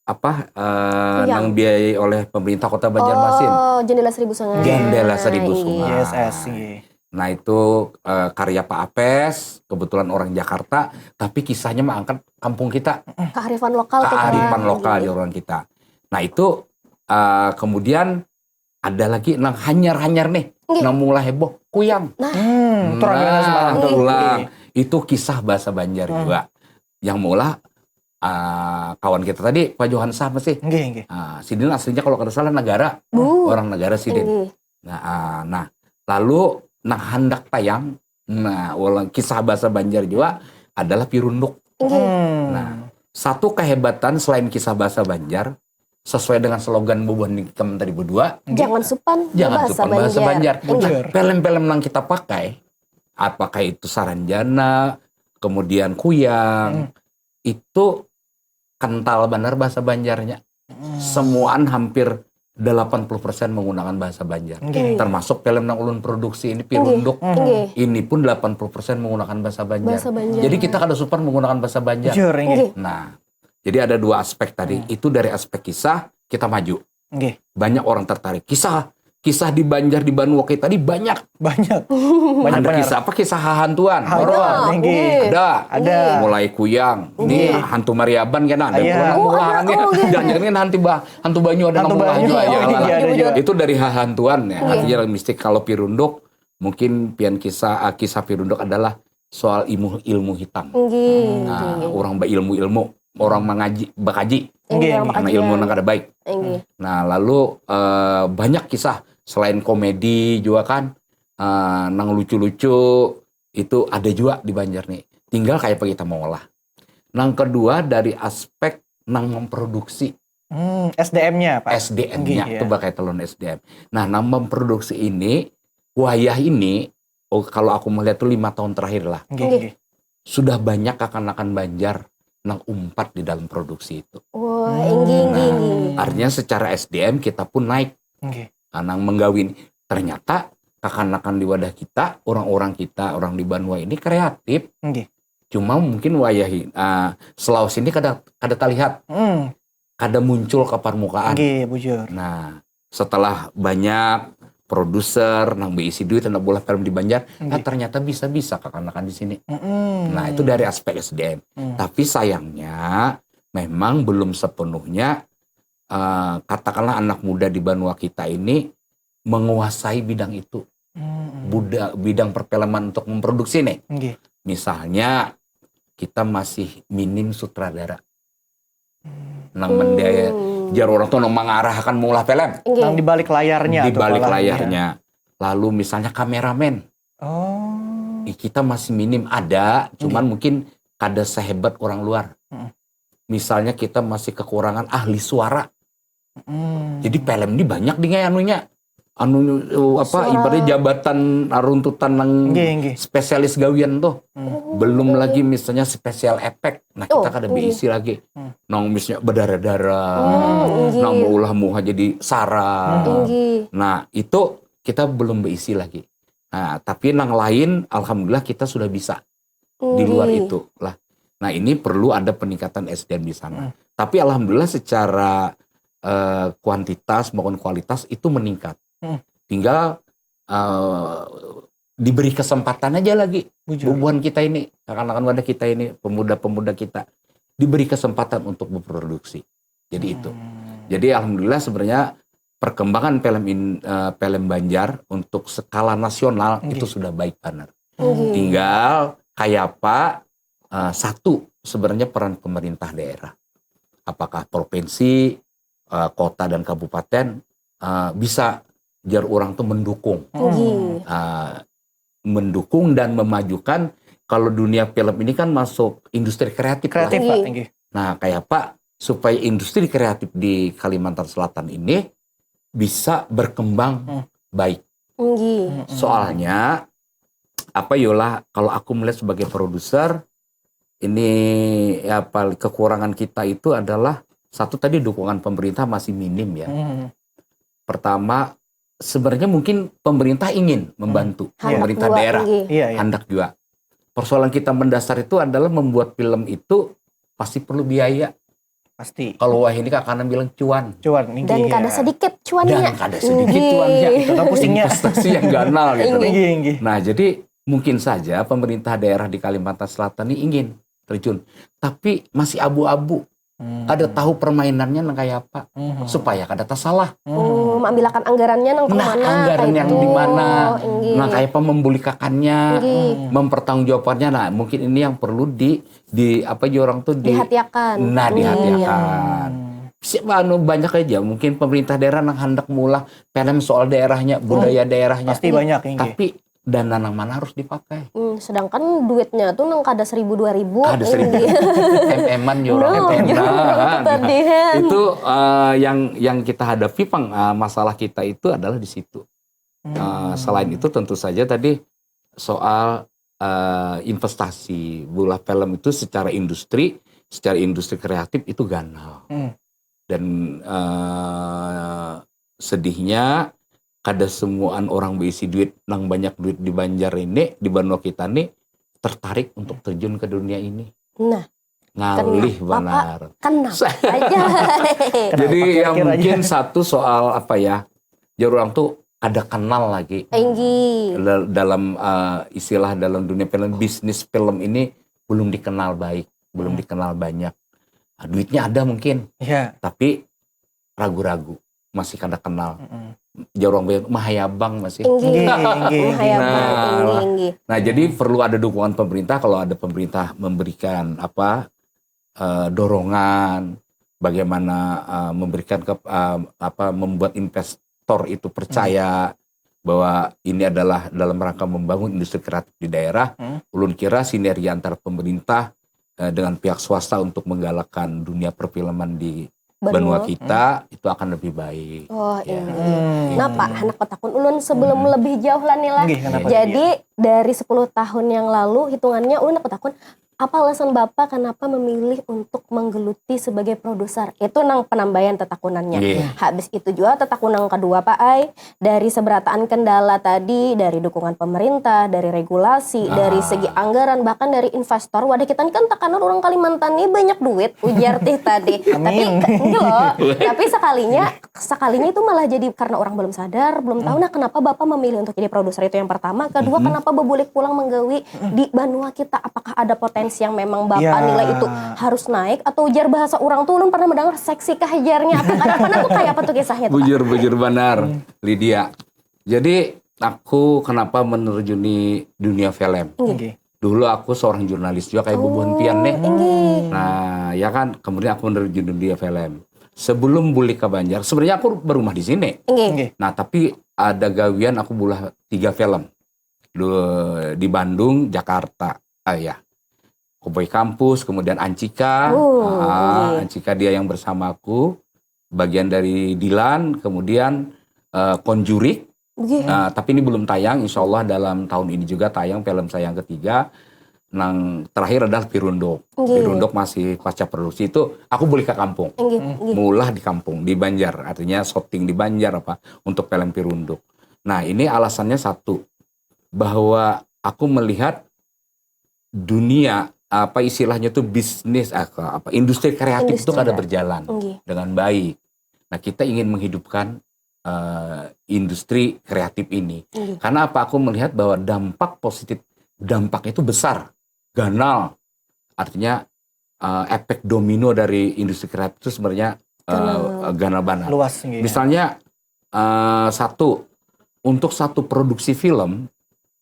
Apa eh, Yang- nang biayai oleh pemerintah Kota Banjarmasin. Oh, Jendela Seribu Sungai. Jendela Seribu Iya. Sungai. Yes, yes, iya. Nah itu eh, karya Pak Apes, kebetulan orang Jakarta, tapi kisahnya mengangkat kampung kita, Kearifan lokal tuh, kearifan Kak. lokal di orang kita. Nah itu eh, kemudian ada lagi nang hanyar-hanyar nih, Nggih. Nang maulah heboh, kuyang. Hmm, turang Nah, dengan semalam. Tulang. Iya. Itu kisah bahasa Banjar Hmm. juga. Yang maulah ah, kawan kita tadi, Pak Johan Sah masih. Nggih, nggih. Ah, sidin aslinya kalau kada salah Negara, Bu. Orang Negara sidin. Nggih. Nah, ah, nah, lalu nang handak tayang, nah, ulang kisah bahasa Banjar juga adalah Pirunduk. Nggih. Hmm. Nah, satu kehebatan selain kisah bahasa Banjar, sesuai dengan slogan bubuhan ikam tadi berdua, Jangan supan jangan bahasa supan bahasa Banjar. Nggih. Bujur. Film-film yang kita pakai, apakah itu Saranjana, kemudian Kuyang, Hmm. itu kental benar bahasa Banjarnya. Hmm. Semuaan hampir delapan puluh persen menggunakan bahasa Banjar. Nggih. Termasuk film yang ulun produksi ini, Pirunduk. Nggih. Ini pun delapan puluh persen menggunakan bahasa Banjar. Bahasa Banjar. Jadi kita kada supan menggunakan bahasa Banjar. Bujur, nggih. Nggih. Nah, jadi ada dua aspek tadi. Hmm. Itu dari aspek kisah, kita maju. Nggih. Banyak orang tertarik. Kisah kisah di Banjar, di Banua kita tadi banyak. Banyak. Banyak Ada benar. Kisah apa? Kisah hahantuan. Hahantuan, Horor. nggih. Nggih. Ada. Ada. Mulai kuyang. Ini Nggih. hantu Mariaban kena. Ada Iya. pulang Oh, pulang ada. nih. Oh, iya. Jangan-jangan hantu bah, hantu banyu ada Hantu nang banyu. Juga, Oh, ya, iya, lah. ada juga. Itu dari hahantuan ya. Iya. Artinya mistik kalau Pirunduk mungkin pian kisah ah, kisah Pirunduk adalah soal ilmu ilmu hitam. Nggih. Nah, Nggih. Orang berilmu-ilmu, orang mengaji, bakaji. Nggih, Nggih, orang Karena bakaji. Ilmu nang kada baik. Nggih. Nah, lalu eh, banyak kisah selain komedi juga kan, eh, nang lucu-lucu itu ada juga di Banjar nih. Tinggal kayak apa kita mau olah. Nang kedua dari aspek nang memproduksi Hmm, S D M-nya, Pak. S D M-nya Nggih, tuh ya. Pakai Talon S D M. Nah, nang memproduksi ini, wayah ini, oh, kalau aku melihat tuh lima tahun terakhir lah, Nggih, Nggih. nggih. Sudah banyak kakanakan Banjar nang umpat di dalam produksi itu. Wah, nggih, nggih, nggih. Artinya secara S D M kita pun naik. Nggih. Nah, nang menggawin ternyata kakanakan di wadah kita, orang-orang kita, orang di Banua ini kreatif. Nggih. Cuma mungkin wayahi uh, Sulawesi ini kada kada terlihat, Hmm, kada muncul ke permukaan. nggih, bujur. Nah, setelah banyak produser nang berisi duit nang boleh film di Banjar, nah Nggih. Ternyata bisa-bisa kakanakan di sini. Mm-mm. Nah, itu dari aspek S D M. Hmm. Tapi sayangnya memang belum sepenuhnya uh, katakanlah anak muda di Banua kita ini menguasai bidang itu. Mm-mm. Buda, bidang perfilman untuk memproduksi nih. Nggih. Misalnya kita masih minim sutradara Hmm. nang mendaya Hmm. jar orang tuh nang mengarahkan mengolah film Nggih. Nang di balik layarnya di atau balik apalah, layarnya. Lalu misalnya kameramen, ya. Oh. ih, kita masih minim ada, cuman mungkin kada sehebat orang luar. Mm-mm. Misalnya kita masih kekurangan ahli suara. Hmm. Jadi film ini banyak dengan anunya. Anu uh, apa Suara. Ibaratnya jabatan uh, runtutan nang Nggih, nggih. Spesialis gawian tuh. Hmm. Belum lagi misalnya special effect. Nah, kita Oh, kada nggih. Berisi lagi. Hmm. Nang misalnya berdarah-darah. Hmm, nggih. Nang maulah muha jadi sarah. Nggih. Nah, itu kita belum berisi lagi. Nah, tapi nang lain alhamdulillah kita sudah bisa di luar Nggih. Itu lah. Nah, ini perlu ada peningkatan S D M di sana. Hmm. Tapi alhamdulillah secara eh, kuantitas maupun kualitas itu meningkat. Hmm. Tinggal eh, diberi kesempatan aja lagi. Bujur. Bubuhan kita ini, kakanakan wadah kita ini, pemuda-pemuda kita diberi kesempatan untuk berproduksi. Jadi itu. Hmm. Jadi alhamdulillah sebenarnya perkembangan film in, eh, film Banjar untuk skala nasional Nggih. Itu sudah baik banget. Nggih. Tinggal kayak apa eh, satu sebenarnya peran pemerintah daerah. Apakah provinsi, eh, kota dan kabupaten eh, bisa jar orang tuh mendukung. Hmm. Nggih. Eh, mendukung dan memajukan kalau dunia film ini kan masuk industri kreatif lah. Kreatif, Pak. Nggih. Nggih. Nah, kayak apa supaya industri kreatif di Kalimantan Selatan ini bisa berkembang Hmm. Baik. Nggih. Mm-mm. Soalnya apa yolah kalau aku melihat sebagai produser ini apa kekurangan kita itu adalah satu tadi dukungan pemerintah masih minim ya. Mm. Pertama sebenarnya mungkin pemerintah ingin membantu, Handak pemerintah jua, daerah inggih. Iya, iya. handak juga. Persoalan kita mendasar itu adalah membuat film itu pasti perlu biaya. Pasti. Kalau wahini kakana bilang cuan. Cuan, inggih, Dan ya. kada sedikit cuannya. Dan kada sedikit cuannya. Itu kan pusingnya. Investasi yang ganal gitu. Inggih, inggih. Nah, jadi mungkin saja pemerintah daerah di Kalimantan Selatan ini ingin terjun, tapi masih abu-abu. Hmm. Kada tahu permainannya nang kayak apa, Mhm. supaya kada tasalah. Oh, mengambilakan anggarannya nang Nah, kemana? anggaran Kayak yang itu. di mana? Inggih. Nah, kayak apa membulikannya, Inggih. mempertanggungjawabkannya. Nah, mungkin ini yang perlu di di apa ya orang tuh di Dihatiakan. Nah, Inggih. dihatiakan. Siapa anu banyak aja mungkin pemerintah daerah nang hendak maulah film soal daerahnya, budaya daerahnya. Pasti banyak, inggih. Tapi dana nang mana harus dipakai? Hmm, sedangkan duitnya tuh nang kada seribu dua ribu. Kada seribu. Inggih. Em-eman ya orang No, em-eman. jauh tadi, kan. Itu eh, yang yang kita hadapi pang eh, masalah kita itu adalah di situ. Eh, selain itu tentu saja tadi soal eh, investasi, bola film itu secara industri, secara industri kreatif itu ganal. Hmm. Dan eh, sedihnya kada semuaan orang berisi duit nang banyak duit di Banjar ini, di banua kita nih tertarik untuk terjun ke dunia ini. Nah, Ngalih kenapa? Banar. Kenapa aja? Jadi ya kira-kira mungkin satu soal apa ya, ya orang tuh ada kenal lagi. Inggih. Dal- dalam uh, istilah dalam dunia film, bisnis film ini belum dikenal baik, belum dikenal banyak. Nah, duitnya ada mungkin, Iya. Tapi ragu-ragu, masih kada kenal. Mm-mm. Jar orang banyak mahayabang masih. Inggih. Inggih, inggih, inggih. Mahayabang. Nah, Inggih, inggih. Nah, jadi perlu ada dukungan pemerintah. Kalau ada pemerintah memberikan apa eh, dorongan, bagaimana eh, memberikan ke eh, apa membuat investor itu percaya bahwa ini adalah dalam rangka membangun industri kreatif di daerah. Hmm. Ulun kira sinergi antara pemerintah eh, dengan pihak swasta untuk menggalakkan dunia perfilman di Banua. Banua kita itu akan lebih baik. Oh, Ya. ini. Hmm. Napa, handak batakun ulun sebelum lebih jauh lah nih lah. Inggih, kenapa Jadi dari sepuluh tahun yang lalu hitungannya ulun handak batakun apa alasan Bapak kenapa memilih untuk menggeluti sebagai produser? Itu nang penambayan tetakunannya. Iya. Habis itu juga tetakun yang kedua Pak Ai, dari seberataan kendala tadi, dari dukungan pemerintah, dari regulasi, Ah. dari segi anggaran, bahkan dari investor. Wadah kita ini kan tekanan orang Kalimantan ini banyak duit, ujar tih tadi. Tapi Amin. ke- enggak loh. Tapi sekalinya sekalinya itu malah jadi karena orang belum sadar, belum tahu. Nah, kenapa Bapak memilih untuk jadi produser itu yang pertama? Kedua, kenapa bebulik pulang menggawi di banua kita? Apakah ada potensi yang memang Bapak Ya. nilai itu harus naik atau ujar bahasa orang tuh ulun pernah mendengar seksi kah jarnya atau karena pernah tuh kayak apa tuh kisahnya tuh? Pak? Bujur, bujur banar, Lydia. Jadi aku kenapa menerjuni dunia film? Inggih. Dulu aku seorang jurnalis juga kayak bubuhan pian nih. Inggih. Nah, ya kan, kemudian aku menerjun dunia film. Sebelum bulik ke Banjar, sebenarnya aku berumah di sini. Inggih. Inggih. Nah, tapi ada gawian aku bulah tiga film. Du- di Bandung, Jakarta. Ah ya. Cowboy Kampus, kemudian Ancika. Oh, Ah, iya. Ancika dia yang bersamaku, bagian dari Dilan, kemudian eh, Konjurik. Inggih. Nah, tapi ini belum tayang, insya Allah dalam tahun ini juga tayang film saya yang ketiga. Nang terakhir adalah Pirunduk. Nggih. Pirunduk masih pasca produksi itu aku boleh ke kampung. Inggih, inggih. Mulah di kampung, di Banjar, artinya syuting di Banjar apa untuk film Pirunduk. Nah, ini alasannya satu, bahwa aku melihat dunia apa istilahnya tuh bisnis apa, apa industri kreatif itu Industri kada kreatif. Berjalan Nggih. Dengan baik. Nah, kita ingin menghidupkan eh, industri kreatif ini. Nggih. Karena apa, aku melihat bahwa dampak positif, dampaknya itu besar, ganal. Artinya eh, efek domino dari industri kreatif itu sebenarnya eh, Ganal. Ganal banget. Luas, nggih. Misalnya eh, satu, untuk satu produksi film,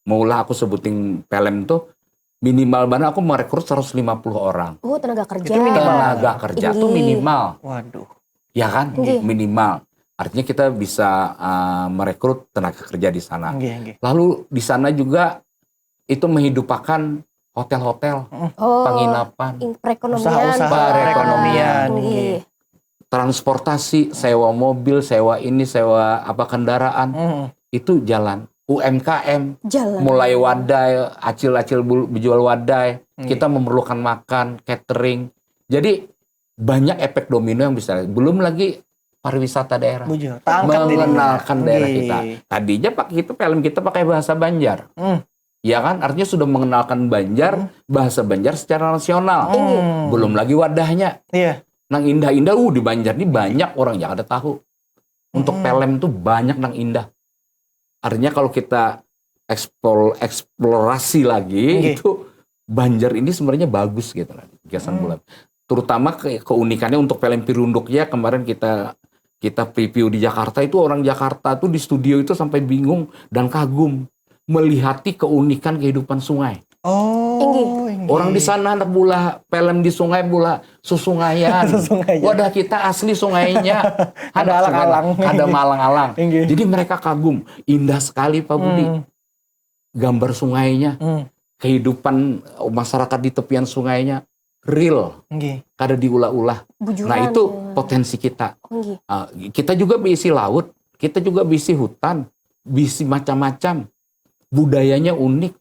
maulah aku sebutin film tuh minimal banget aku merekrut seratus lima puluh orang. Oh, tenaga kerja. Itu minimal. Tenaga kerja tuh Inggih. Minimal, Waduh. Ya kan? Nggih. Minimal. Artinya kita bisa uh, merekrut tenaga kerja di sana. Nggih, nggih. Lalu di sana juga itu menghidupakan hotel-hotel, Oh, penginapan, in- perekonomian. Usaha-usaha Perekonomian. Nggih. Transportasi, sewa mobil, sewa ini, sewa apa kendaraan, Hmm. Itu jalan. U M K M, Jalan. Mulai wadai, acil-acil bul- berjual wadai, Nggih. Kita memerlukan makan, catering. Jadi banyak efek domino yang bisa. Belum lagi pariwisata daerah. Bujur, tangkap diri. Mengenalkan daerah Nggih. Kita. Tadinya pakai itu film kita pakai bahasa Banjar. Hmm. Ya kan, artinya sudah mengenalkan Banjar, bahasa Banjar secara nasional. Hmm. Belum lagi wadahnya. Iya. Nang indah-indah, uh di Banjar ini banyak orang yang ada tahu. Untuk film tuh banyak nang indah. Artinya kalau kita eksplor, eksplorasi lagi Nggih. Itu Banjar ini sebenarnya bagus gitu lah, gasan bulan. Terutama ke, keunikannya untuk film Pirunduk ya, kemarin kita kita preview di Jakarta itu, orang Jakarta tuh di studio itu sampai bingung dan kagum melihati keunikan kehidupan sungai. Oh, Inggih. inggih. Orang di sana anak bula film di sungai bula susungaian. Susungaian. Wadah kita asli sungainya. Ada alang-alang. Ada malang-alang. Inggih. Jadi mereka kagum, indah sekali Pak Budi. Hmm. Gambar sungainya, Hmm. kehidupan masyarakat di tepian sungainya real, Inggih. kada diulah-ulah. Bujuran. Nah itu potensi kita. Inggih. Ah, kita juga bisi laut, kita juga bisi hutan, bisi macam-macam. Budayanya unik,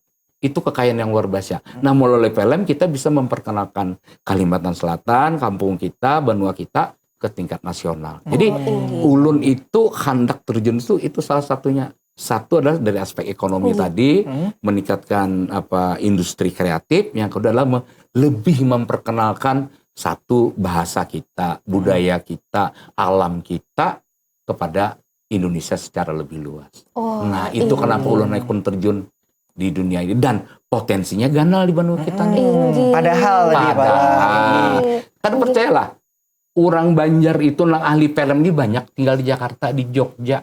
itu kekayaan yang luar biasa. Nah, melalui film kita bisa memperkenalkan Kalimantan Selatan, kampung kita, banua kita ke tingkat nasional. Jadi Oh, inggih. ulun itu handak terjun itu itu salah satunya. Satu adalah dari aspek ekonomi Iya. tadi, Hmm. meningkatkan apa industri kreatif, yang kedua adalah me- lebih memperkenalkan satu bahasa kita, budaya kita, alam kita kepada Indonesia secara lebih luas. Oh, Nah, itu iya. Kenapa ulun naik pun terjun di dunia ini dan potensinya ganal di banua kita nih. Inggih. Padahal tadi, Pak. Padahal. Inggih. Kan percayalah, orang Banjar itu nang ahli film ini banyak tinggal di Jakarta, di Jogja.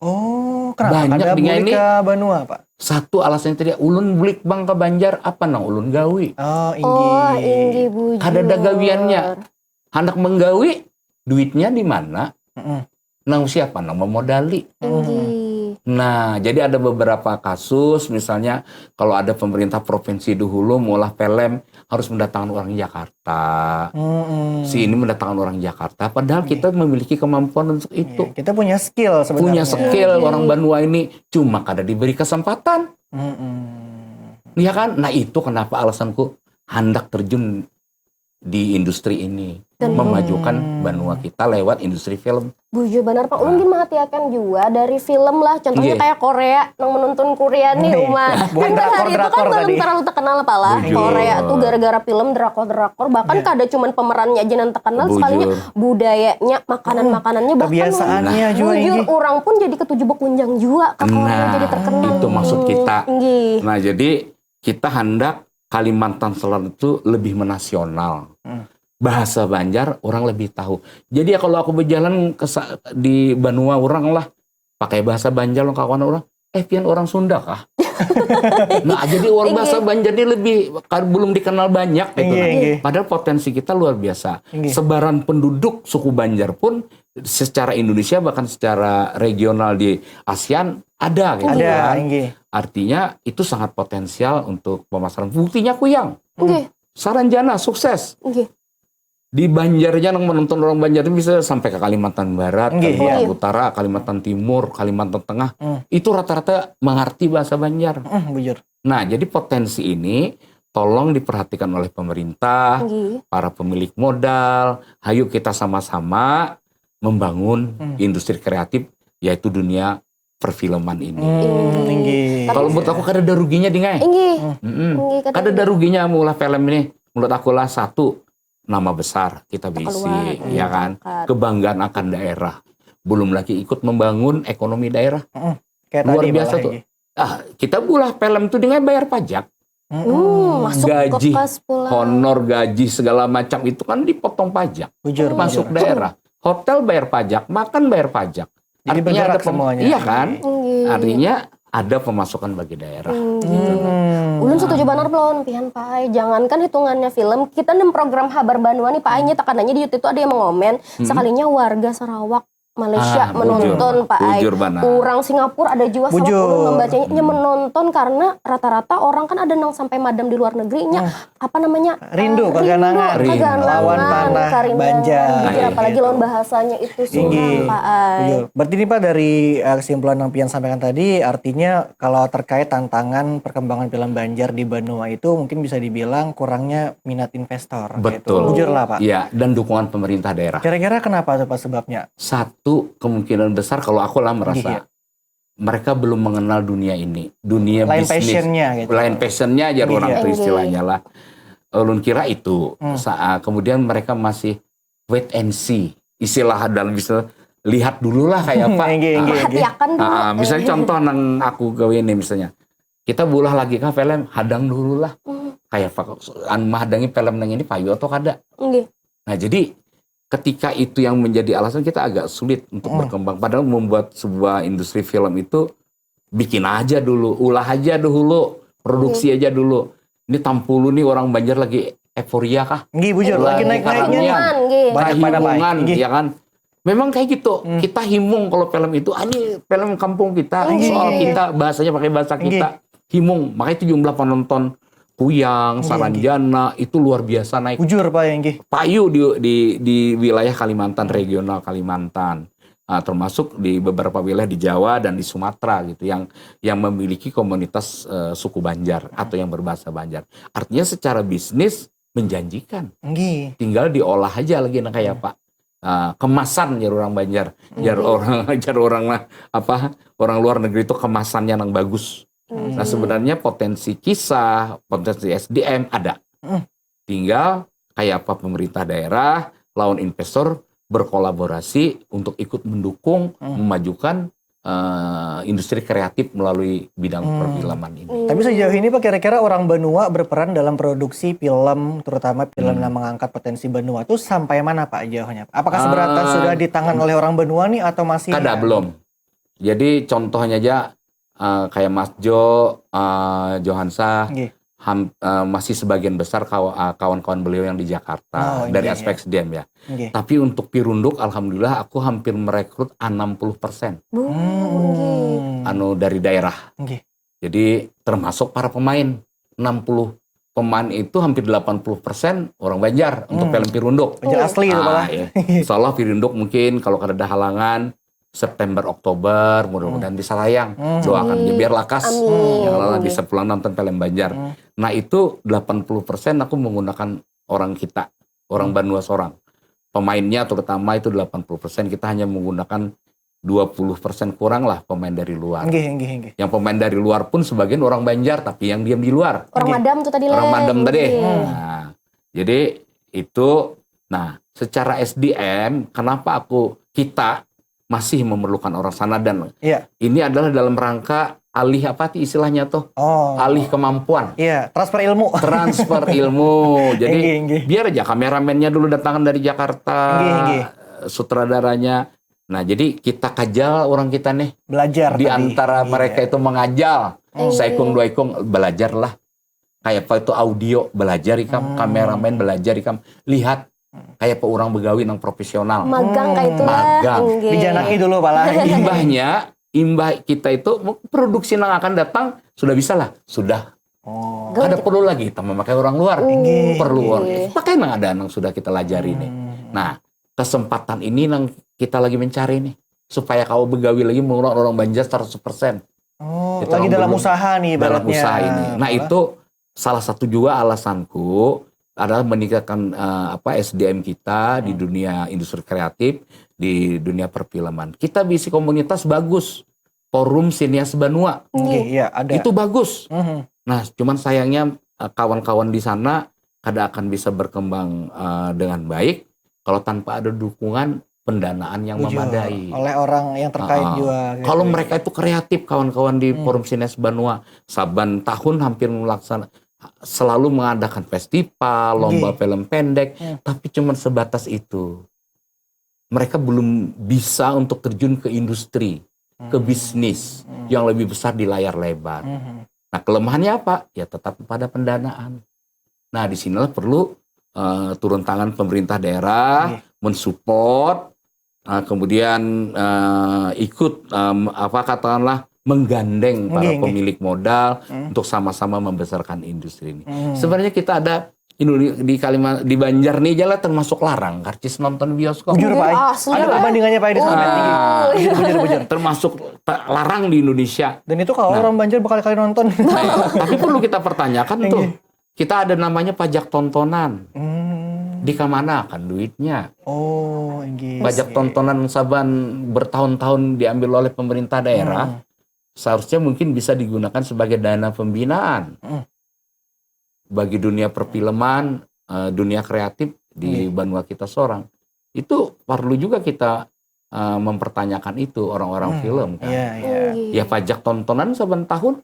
Oh, kenapa Banyak kada di bulik ini. Ke banua, Pak? Satu alasannya tadi, ulun bulik bang ke Banjar, apa nang ulun gawi? Oh, inggih. Oh, inggih bujur. Kada ada gawiannya. Handak menggawi, duitnya di mana? Mm-mm. Nang siapa nang memodali? Inggih. Nah, jadi ada beberapa kasus, misalnya kalau ada pemerintah provinsi di hulu maulah film harus mendatangkan orang Jakarta. Mm-mm. Si ini mendatangkan orang Jakarta, padahal kita memiliki kemampuan untuk itu. Iya, kita punya skill sebenarnya. Punya skill orang banua ini, cuma kada diberi kesempatan. Mm-mm. Ya kan? Nah, itu kenapa alasanku handak terjun di industri ini, memajukan banua kita lewat industri film. Bujur banar Pak, ulun gin mahatiakan jua dari film lah, contohnya Nggih. Kayak Korea, nang menonton Korea nih Nggih. Uma. Buat Kan bahari itu kan drakor-drakor belum tadi. Terlalu terkenal apa lah. Bujur. Korea tuh gara-gara film drakor-drakor, bahkan kada cuman pemerannya aja yang terkenal, Bujur. Sekalinya budayanya, makanan-makanannya bahkan Kebiasaannya juga bujur ini. Orang pun jadi ketuju bekunjung jua ke Korea, Nah, jadi terkenal. Itu maksud kita. Nggih. Nah, jadi kita hendak Kalimantan Selatan itu lebih menasional. Hmm. Bahasa Banjar orang lebih tahu. Jadi ya kalau aku berjalan ke sa- di banua orang lah, pakai bahasa Banjar lah kawan orang, eh pian orang Sunda kah? Nah, jadi orang bahasa Banjar ini lebih kar- belum dikenal banyak gitu. Iya, iya. Padahal potensi kita luar biasa. Iya. Sebaran penduduk suku Banjar pun secara Indonesia bahkan secara regional di ASEAN ada gitu Ada, kan. Inggih. Artinya itu sangat potensial untuk pemasaran. Buktinya Kuyang. Nggih, Saranjana sukses. nggih. Di Banjarnya yang menonton orang Banjar itu bisa sampai ke Kalimantan Barat, Nggih, Kalimantan iya. Utara, Kalimantan Timur, Kalimantan Tengah. Hmm. Itu rata-rata mengerti bahasa Banjar. Mm, bujur. Nah, jadi potensi ini tolong diperhatikan oleh pemerintah, Nggih. Para pemilik modal. Hayu kita sama-sama membangun Hmm. Industri kreatif, yaitu dunia perfilman ini. Hmm, inggih. Tapi- Kalau menurut aku kada ada ruginya, Dingai. Inggih. Mm-mm. Inggih, kada Kada ada ada. Ruginya maulah film ini. Menurut aku lah satu, nama besar kita bisi, Terkeluar, ya kan? terangkat. Kebanggaan akan daerah. Belum lagi ikut membangun ekonomi daerah. Mm-mm. Kayak Luar tadi biasa malah tuh. inggih. Ah, kita bulah film tuh dengan bayar pajak. Mm-mm. Hmm, masuk Gaji, ke kas pula. Honor, gaji, segala macam itu kan dipotong pajak. Bujur, Masuk bujur. Daerah. Hotel bayar pajak, makan bayar pajak. Jadi Artinya bergerak ada pem- semuanya. Iya kan? Inggih. Artinya ada pemasukan bagi daerah. Inggih. Hmm. Ulun setuju banar lawan pian, Pak. Jangankan hitungannya film, kita nem program Habar Banua nih, Pak. Nya tekanannya di YouTube itu ada yang mengomen, sekalinya warga Sarawak Malaysia Ah, menonton bujur, Pak Ai. Bujur banar. Orang Singapura ada juga sama Bujur. Ulun membacanya, nya menonton karena rata-rata orang kan ada nang sampai madam di luar negeri, nya apa namanya, Rindu, eh, kaganangan. Rindu, Rindu. Kaganangan, Lawan tanah karindangan. Banjar. Bujur, Nah, apalagi itu. Lawan bahasanya itu Inggih. Pak Ai. Bujur. Berarti ini Pak, dari uh, kesimpulan yang pian sampaikan tadi, artinya kalau terkait tantangan perkembangan film Banjar di Banua itu mungkin bisa dibilang kurangnya minat investor. Betul. Gitu. Bujur lah Pak. Iya, dan dukungan pemerintah daerah. Kira-kira kenapa tuh Pak sebabnya? Satu, kemungkinan besar kalau aku lah merasa Iya. mereka belum mengenal dunia ini, dunia Lain bisnis. Passionnya gitu. Lain passionnya aja Iya. Orang tuh Iya. Istilahnya lah. Ulun kira itu. Hmm. Sa- kemudian mereka masih wait and see. Istilah dalam bisnis, lihat dulu lah kayak apa. Inggih, inggih, inggih. Perhatiakan dulu. Ah, misalnya Eh, contoh nang aku gawe ini misalnya. Kita bulah lagi kah film, hadang dulu lah. Hmm, Kayak apa, anu mahadangi film nang ini payu atau kada. inggih. Nah, jadi ketika itu yang menjadi alasan kita agak sulit untuk Hmm. berkembang. Padahal membuat sebuah industri film itu bikin aja dulu, ulah aja dulu, produksi aja dulu. Ini tampulu nih orang Banjar lagi euforia kah? Nggih bujur, lagi Lagi naik-naiknya. karannya. Kahimungan, nggih. Banyak pada Kahimungan, baik. Inggih. Ya kan? Memang kayak gitu. Hmm. Kita himung kalau film itu, ah, ini film kampung kita, Inggih. Soal kita, bahasanya pakai bahasa Inggih. kita. Himung, makanya itu jumlah penonton Kuyang, Inggih, Saranjana, itu luar biasa naik. Bujur Pak ya, inggih. Payu di, di, di wilayah Kalimantan, regional Kalimantan. Ah, termasuk di beberapa wilayah di Jawa dan di Sumatera gitu yang yang memiliki komunitas eh, suku Banjar atau yang berbahasa Banjar. Artinya secara bisnis menjanjikan. Inggih. Tinggal diolah aja lagi nang kayak apa. Ah, kemasan jar orang Banjar, jar orang jar orang lah apa orang luar negeri itu kemasannya nang bagus. Hmm. Nah sebenarnya potensi kisah, potensi S D M ada. Hmm. Tinggal kayak apa pemerintah daerah, lawan investor berkolaborasi untuk ikut mendukung Hmm. memajukan eh, industri kreatif melalui bidang Hmm. perfilman ini. Hmm. Tapi sejauh ini Pak kira-kira orang Banua berperan dalam produksi film, terutama film Hmm. yang mengangkat potensi Banua itu sampai mana Pak jauhnya? Apakah seberatan Ah. Sudah di tangan oleh orang Banua nih atau masih? Kada belum. Jadi contohnya aja eh, kayak Mas Jo, eh, Johansa, Nggih. ham- eh, masih sebagian besar kawa- eh, kawan-kawan beliau yang di Jakarta Oh, dari iya, aspek S D M ya. Nggih. Tapi untuk Pirunduk, alhamdulillah aku hampir merekrut enam puluh persen Bu, Hmm. nggih. anu dari daerah. Nggih. Jadi termasuk para pemain, enam puluh pemain itu hampir delapan puluh persen orang Banjar untuk Hmm. film Pirunduk. Banjar asli itu Ah, Pak. Iya. Insya Allah Pirunduk mungkin kalau kada ada halangan September Oktober mudah-mudahan bisa tayang. Hmm. Doakan aja biar lakas. Amin. Yang lain Amin. Bisa pulang nonton film Banjar. Hmm. Nah itu delapan puluh persen aku menggunakan orang kita, orang Hmm. Banua sorang. Pemainnya terutama itu delapan puluh persen kita hanya menggunakan dua puluh persen kurang lah pemain dari luar. Nggih, nggih, nggih. Yang pemain dari luar pun sebagian orang Banjar tapi yang diam di luar. Orang Nggih. Madam tuh tadi Orang Leng. Madam tadi. Nggih. Hmm. Nah, jadi itu nah secara S D M kenapa aku kita masih memerlukan orang sana dan Iya. ini adalah dalam rangka alih apa sih istilahnya tuh? Oh. Alih kemampuan. Iya, transfer ilmu. Transfer ilmu. Jadi Inggih, inggih. biar aja kameramen-nya dulu datangkan dari Jakarta, Inggih, inggih. sutradaranya. Nah, jadi kita kajal orang kita nih Belajar di tadi. antara Iya. mereka itu mengajal Inggih. saikung dua ikung belajarlah kayak apa itu audio belajar ikam Hmm. kameramen belajar ikam lihat kayak apa orang begawi nang profesional Magang kayak itu lah. Magang. Inggih. Dijanaki dulu pala. Imbahnya imbah kita itu produksi nang akan datang sudah bisa lah sudah Oh. Gawat. Kada perlu lagi kita memakai orang luar Inggih. Perlu orang Inggih. Pakai nang ada nang sudah kita lajari nih Hmm. Nah kesempatan ini nang kita lagi mencari nih supaya kau begawi lagi mengulang orang Banjar seratus persen Oh, Kita lagi orang dalam belum usaha nih dalam ibaratnya. usaha ini. Nah itu salah satu juga alasanku adalah meningkatkan eh, apa S D M kita di dunia industri kreatif, di dunia perfilman. Kita bisi komunitas bagus, Forum Sineas Banua. Oke, iya ada. Itu bagus. Mhm. Nah, cuman sayangnya eh, kawan-kawan di sana kada akan bisa berkembang eh, dengan baik kalau tanpa ada dukungan pendanaan yang Bujur. memadai. Oleh orang yang terkait Ah, juga. Gitu. Kalau mereka itu kreatif kawan-kawan di Hmm. Forum Sineas Banua, saban tahun hampir melaksanakan selalu mengadakan festival, lomba Nggih. Film pendek, Hmm. tapi cuma sebatas itu. Mereka belum bisa untuk terjun ke industri, ke Hmm. bisnis Hmm. yang lebih besar di layar lebar. Mhm. Nah, kelemahannya apa? Ya tetap pada pendanaan. Nah, di sinilah perlu eh, turun tangan pemerintah daerah Nggih. mensupport uh, kemudian uh, ikut um, apa katakanlah menggandeng para Nggih, nggih. pemilik modal Hmm. untuk sama-sama membesarkan industri ini. Hmm. Sebenarnya kita ada Indone- di Kalimantan di Banjar nih jalan termasuk larang karcis nonton bioskop. Bujur Pak, Asli, ada Pak. Perbandingannya Pak di sana. Ah. Bujur, bujur, bujur. Termasuk ta- larang di Indonesia. Dan itu kalau Nah. orang Banjar berkali-kali nonton. Nah, tapi perlu kita pertanyakan tuh. Inggih. Kita ada namanya pajak tontonan. Hmm. Di kemana kan duitnya? Oh, inggih. Pajak tontonan saban bertahun-tahun diambil oleh pemerintah daerah, Hmm. seharusnya mungkin bisa digunakan sebagai dana pembinaan Hmm. bagi dunia perfilman, eh, dunia kreatif di Iya. Banua kita seorang. Itu perlu juga kita eh, mempertanyakan itu orang-orang Hmm. film kan. Iya, iya. Inggih. Ya pajak tontonan saban tahun,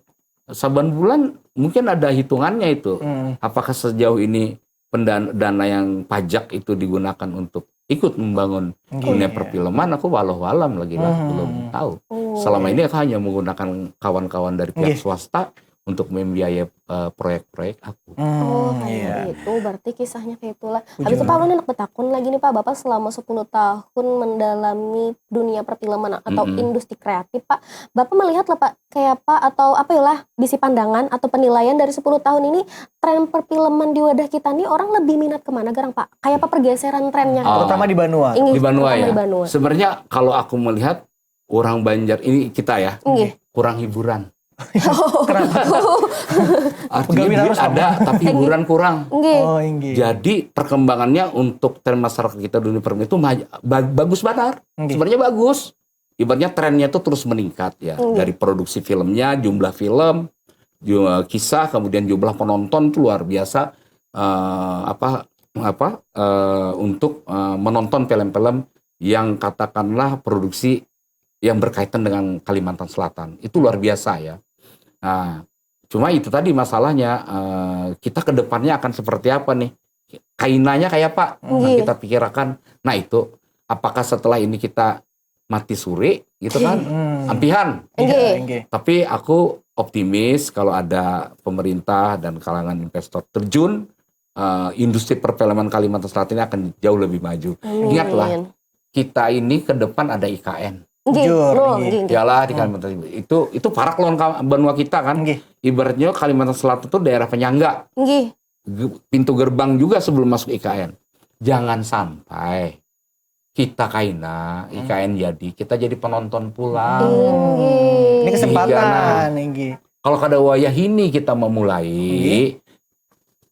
saban bulan mungkin ada hitungannya itu. Hmm. Apakah sejauh ini pendan- dana yang pajak itu digunakan untuk ikut membangun Inggih. dunia perfilman? Aku walau alam lagi lah Hmm. belum tahu. Oh. Selama ini aku hanya menggunakan kawan-kawan dari pihak Inggih. swasta untuk membiayai eh, proyek-proyek aku. Hmm, Oh, iya. Kayak gitu. Berarti kisahnya kayak itulah. Bujur. Habis itu Pak, ulun handak betakun lagi nih Pak, Bapak selama sepuluh tahun mendalami dunia perfilman atau Mm-mm. industri kreatif Pak, Bapak melihat lah Pak, kayak apa atau apa ya lah, bisi pandangan atau penilaian dari sepuluh tahun ini, tren perfilman di wadah kita nih orang lebih minat kemana garang Pak? Kayak apa pergeseran trennya? Oh. Terutama di Banua. Inggih, Di Banua terutama ya. Di Banua. Sebenarnya kalau aku melihat orang Banjar ini kita ya Inggih. kurang hiburan. Kenapa? Artinya Pegawai duit harus ada tapi hiburan kurang. Inggih. Oh, inggih. Jadi perkembangannya untuk tren masyarakat kita dunia perfilman itu maju- ba- bagus benar. Inggih. Sebenarnya bagus. Ibaratnya trennya itu terus meningkat ya Inggih. dari produksi filmnya, jumlah film, ju- kisah, kemudian jumlah penonton itu luar biasa eh, apa apa eh, untuk eh, menonton film-film yang katakanlah produksi yang berkaitan dengan Kalimantan Selatan itu luar biasa ya. Nah, cuma itu tadi masalahnya eh, kita ke depannya akan seperti apa nih? Kainanya kayak apa? Nah, Inggih. kita pikirkan. Nah itu apakah setelah ini kita mati suri gitu kan? Hmm. Ampihan. Iya, Inggih. inggih. Tapi aku optimis kalau ada pemerintah dan kalangan investor terjun, eh, industri perfilman Kalimantan Selatan ini akan jauh lebih maju. Amin. Ingatlah, kita ini ke depan ada I K N. Inggih. Bujur, Nuh, inggih. inggih, inggih. Ialah di Kalimantan Timur. Itu itu parak lawan ka- benua kita kan. Inggih. Ibaratnya Kalimantan Selatan itu daerah penyangga. Inggih. Ge- Pintu gerbang juga sebelum masuk I K N. Jangan sampai kita kaina I K N jadi kita jadi penonton pulang. Inggih. Ini kesempatan, inggih. Kalau kada wayah ini kita memulai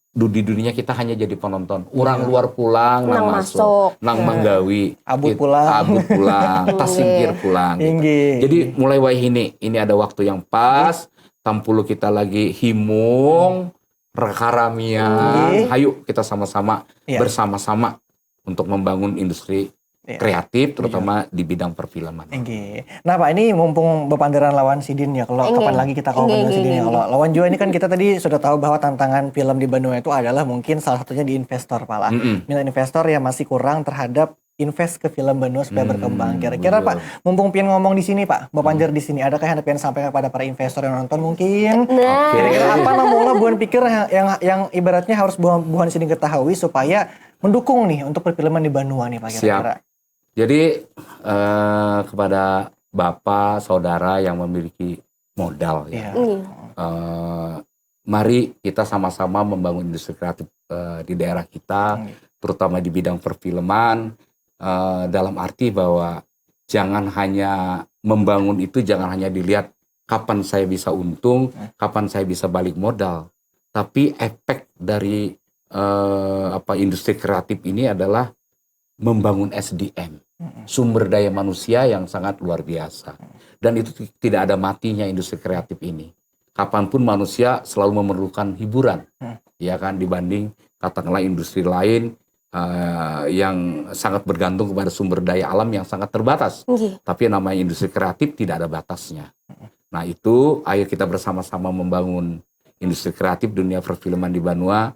du- di dunia kita hanya jadi penonton. Orang luar pulang nang Nang masuk, masuk. nang Nah. manggawi, Abut Kit- pulang. Abut pulang, tasingkir pulang. Gitu. Inggih. Jadi mulai wayah ini, ini ada waktu yang pas, tampulu kita lagi himung, rakaramian, Inggih. Hayu kita sama-sama Iya. bersama-sama untuk membangun industri Iya. kreatif, terutama di bidang perfilman. Inggih. Nah Pak, ini mumpung bepanderan lawan sidin ya, kalau Inggih. kapan lagi kita kawan Inggih, dengan inggih, sidin ya. inggih. Kalau lawan jua ini kan kita tadi sudah tahu bahwa tantangan film di Banua itu adalah mungkin salah satunya di investor Pak lah. Mm-mm. Minat investor yang masih kurang terhadap invest ke film Banua supaya Hmm, berkembang. Kira-kira betul. Pak, mumpung pian ngomong di sini Pak, bapanjar di sini, adakah yang pian sampaikan kepada para investor yang nonton mungkin? Nah. Kira-kira apa nang mula buhan pikir yang, yang, yang ibaratnya harus buhan, buhan sidin ketahui supaya mendukung nih untuk perfilman di Banua nih Pak Siap. kira-kira? Jadi eh, kepada bapak, saudara yang memiliki modal ya, Iya. Inggih. eh, mari kita sama-sama membangun industri kreatif eh, di daerah kita, Inggih. terutama di bidang perfilman. Eh, dalam arti bahwa jangan hanya membangun itu, jangan hanya dilihat kapan saya bisa untung, Hmm. kapan saya bisa balik modal, tapi efek dari eh, apa industri kreatif ini adalah membangun S D M, Mm-mm. sumber daya manusia yang sangat luar biasa. Dan itu ti- tidak ada matinya industri kreatif ini. Kapanpun manusia selalu memerlukan hiburan, Hmm. ya kan, dibanding katakanlah industri lain eh, yang sangat bergantung kepada sumber daya alam yang sangat terbatas. Inggih. Tapi yang namanya industri kreatif tidak ada batasnya. Nah itu, ayo kita bersama-sama membangun industri kreatif dunia perfilman di Banua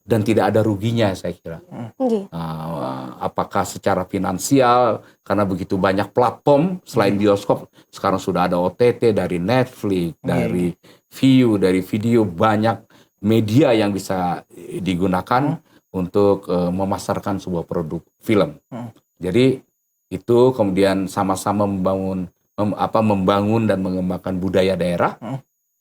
dan tidak ada ruginya saya kira. Inggih. Uh, apakah secara finansial karena begitu banyak platform selain bioskop sekarang sudah ada O T T dari Netflix, Hmm. dari Viu, dari video banyak media yang bisa digunakan untuk uh, memasarkan sebuah produk film. Hmm. Jadi itu kemudian sama-sama membangun mem- apa membangun dan mengembangkan budaya daerah. Hmm.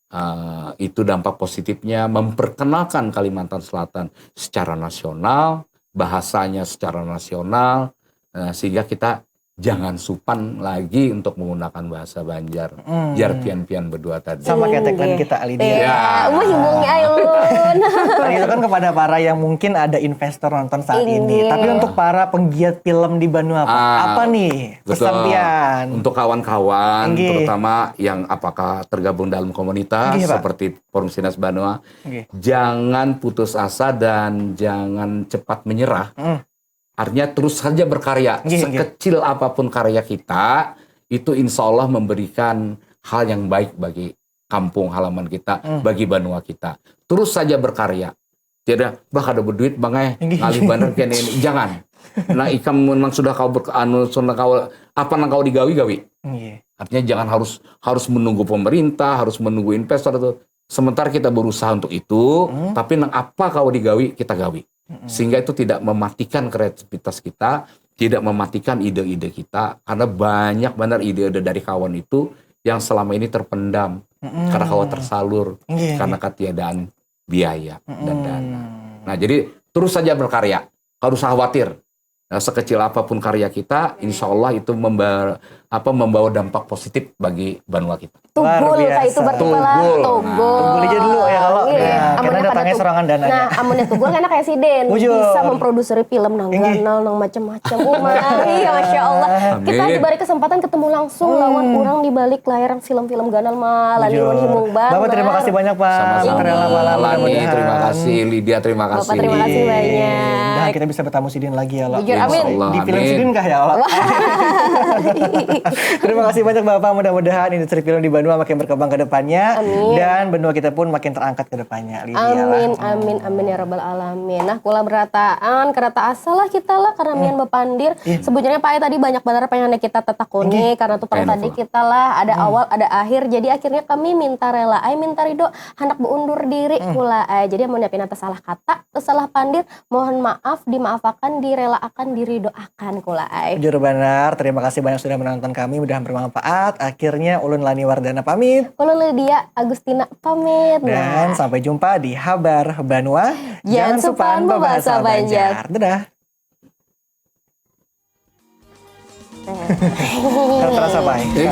Eh, itu dampak positifnya memperkenalkan Kalimantan Selatan secara nasional, bahasanya secara nasional, eh, sehingga kita jangan supan lagi untuk menggunakan bahasa Banjar. Hmm. Jar pian-pian berdua tadi. Sama kayak tagline Inggih. Kita, Lydia. Ya, wah himbungnya ayo. Tadi itu kan kepada para yang mungkin ada investor nonton saat ini. Inggih. Tapi untuk para penggiat film di Banua apa? Ah, Apa nih Betul. pesan pian? Untuk kawan-kawan, Inggih. Terutama yang apakah tergabung dalam komunitas Inggih, Pak. Seperti Forum Sinas Banua, Inggih. Jangan putus asa dan jangan cepat menyerah. Hmm. Artinya terus saja berkarya. Inggih, inggih. Sekecil apapun karya kita, itu insya Allah memberikan hal yang baik bagi kampung halaman kita, Hmm. bagi banua kita. Terus saja berkarya. Tidak, bah kada berduit bang eh, Inggih. Ngalih banar kene ini. Jangan. Nah, ikam memang sudah kau ber, anu sudah kau apa nang kau digawi gawi. Inggih. Artinya jangan harus harus menunggu pemerintah, harus menunggu investor itu. Sementara kita berusaha untuk itu, Hmm. tapi nang apa kau digawi kita gawi. Mm-mm. Sehingga itu tidak mematikan kreativitas kita, tidak mematikan ide-ide kita karena banyak benar ide-ide dari kawan itu yang selama ini terpendam Mm-mm. karena kawa tersalur Inggih, karena inggih. ketiadaan biaya dan Mm-mm. dana. Nah, jadi terus saja berkarya, nggak usah khawatir. Nah, sekecil apapun karya kita, insya Allah itu membawa apa membawa dampak positif bagi banua kita. Luar Tugul biasa. Kak, itu berarti Tugul. malah tugul. Tugul aja dulu ya kalau Iya. ya, Amunnya karena kada datangnya tug- sorangan dananya. Nah, amunnya tugul karena kayak siden Bujur. Bisa memproduksi film nang Inggih. Ganal, nang macam-macam. Umai, ya Masya Allah. Kita Amin. diberi kesempatan ketemu langsung lawan orang di balik layar film-film Ganal mah. Lani Bujur. Wan himung banar. Bapak, terima kasih banyak, Pak. Sama-sama. Rela malam, Lani, mudah-mudahan. Terima kasih. Lydia, terima kasih. Bapak, terima kasih banyak. Dan kita bisa bertamu sidin lagi ya, Lo. Bujur, Insya amin. Allah, Di film amin. sidin kah ya, Lo? Terima kasih banyak, Bapak. Mudah-mudahan industri film di Banua makin berkembang ke depannya. Amin. Dan benua kita pun makin terangkat ke depannya. Lydia, Amin, lah. amin, amin ya rabbal alamin. Nah, kula berataan, kereta asa lah kita lah karena mian bapandir. Iya. Sebenarnya Pak Ai tadi banyak banget pengen kita tetakuni karena tuh Pengen tadi apa? Kita lah ada awal, ada akhir. Jadi akhirnya kami minta rela, ai minta ridho, hendak beundur diri kula ai. Jadi mau nyiapin atas salah kata, terus salah pandir, mohon maaf, dimaafakan, direlaakan, diridoakan kula ai. Bujur banar, terima kasih banyak sudah menonton kami, mudah bermanfaat. Akhirnya ulun Lani Wardana pamit. Ulun Lydia Agustina pamit. Dan Nah, sampai jumpa di Habar Banua. Jangan supan bebahasa Banjar. Dadah. Kada terasa, Pak. Jadi,